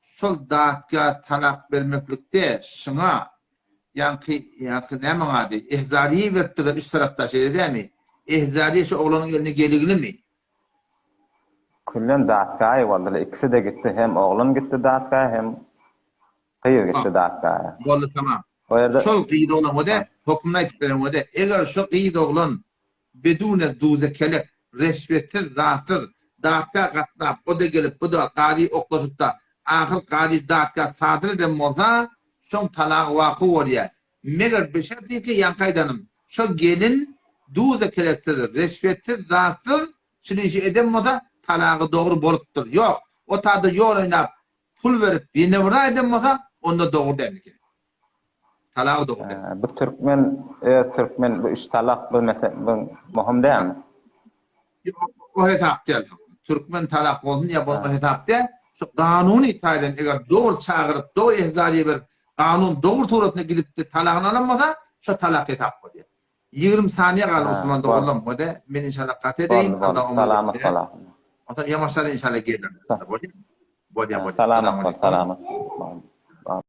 şol datga talak bermeklikde şyňa ýaňky ýaňky nämäň ady ehzariýe beripdirler üç tarapda şeýle dämi ehzariýe şu oglanyň eline geliglimi. Küllen datgaýy boldylar ikisi-de gitdi hem oglan gitdi datgaýa hem Gyz gitdi datgaýa. Boldy tamam. O ýerde Şol gyz oglan wede hökümini aýtyp beren wede eger şo gyz oglan bedune duze kelek reşwetsiz zatsyz datga gatnap oda gelip buda gazy oklaşypda ahyr gazy datga sadyr eden bolsa şoň talagy waky bolýa meger beşertiki ýaňky aýdanym şo gelin duze keleksiz reşwetsiz zatsyz şul işi eden bolsa talagy dogry bolupdyr ýok o tada ýol oýnap Pul berip ýene bir aýdan bolsa onda dogry däl eken. Talagy dogry däl. Bu türkmen öz türkmen bu üç talak bu mese bu möhüm dälmi? Ýok o hesap däl. Türkmen talak bolsun ýa bolmasyn hesap däl. Şu kanuny taýdan eger dogry çagyryp dogry ehzariýe berip kanun dogry suratynda gidipde talagyny alan bolsa şo talak hesap bolýar. 20 saniýe galdy Osman doganlarym we men inşallah gaty edeýin Allah ömür Salamat bersin. salamat. Onsoň ýamaşada inşallah geler. Bolýar. Bolýar bolýar. Salamat bol Assalamu salamat.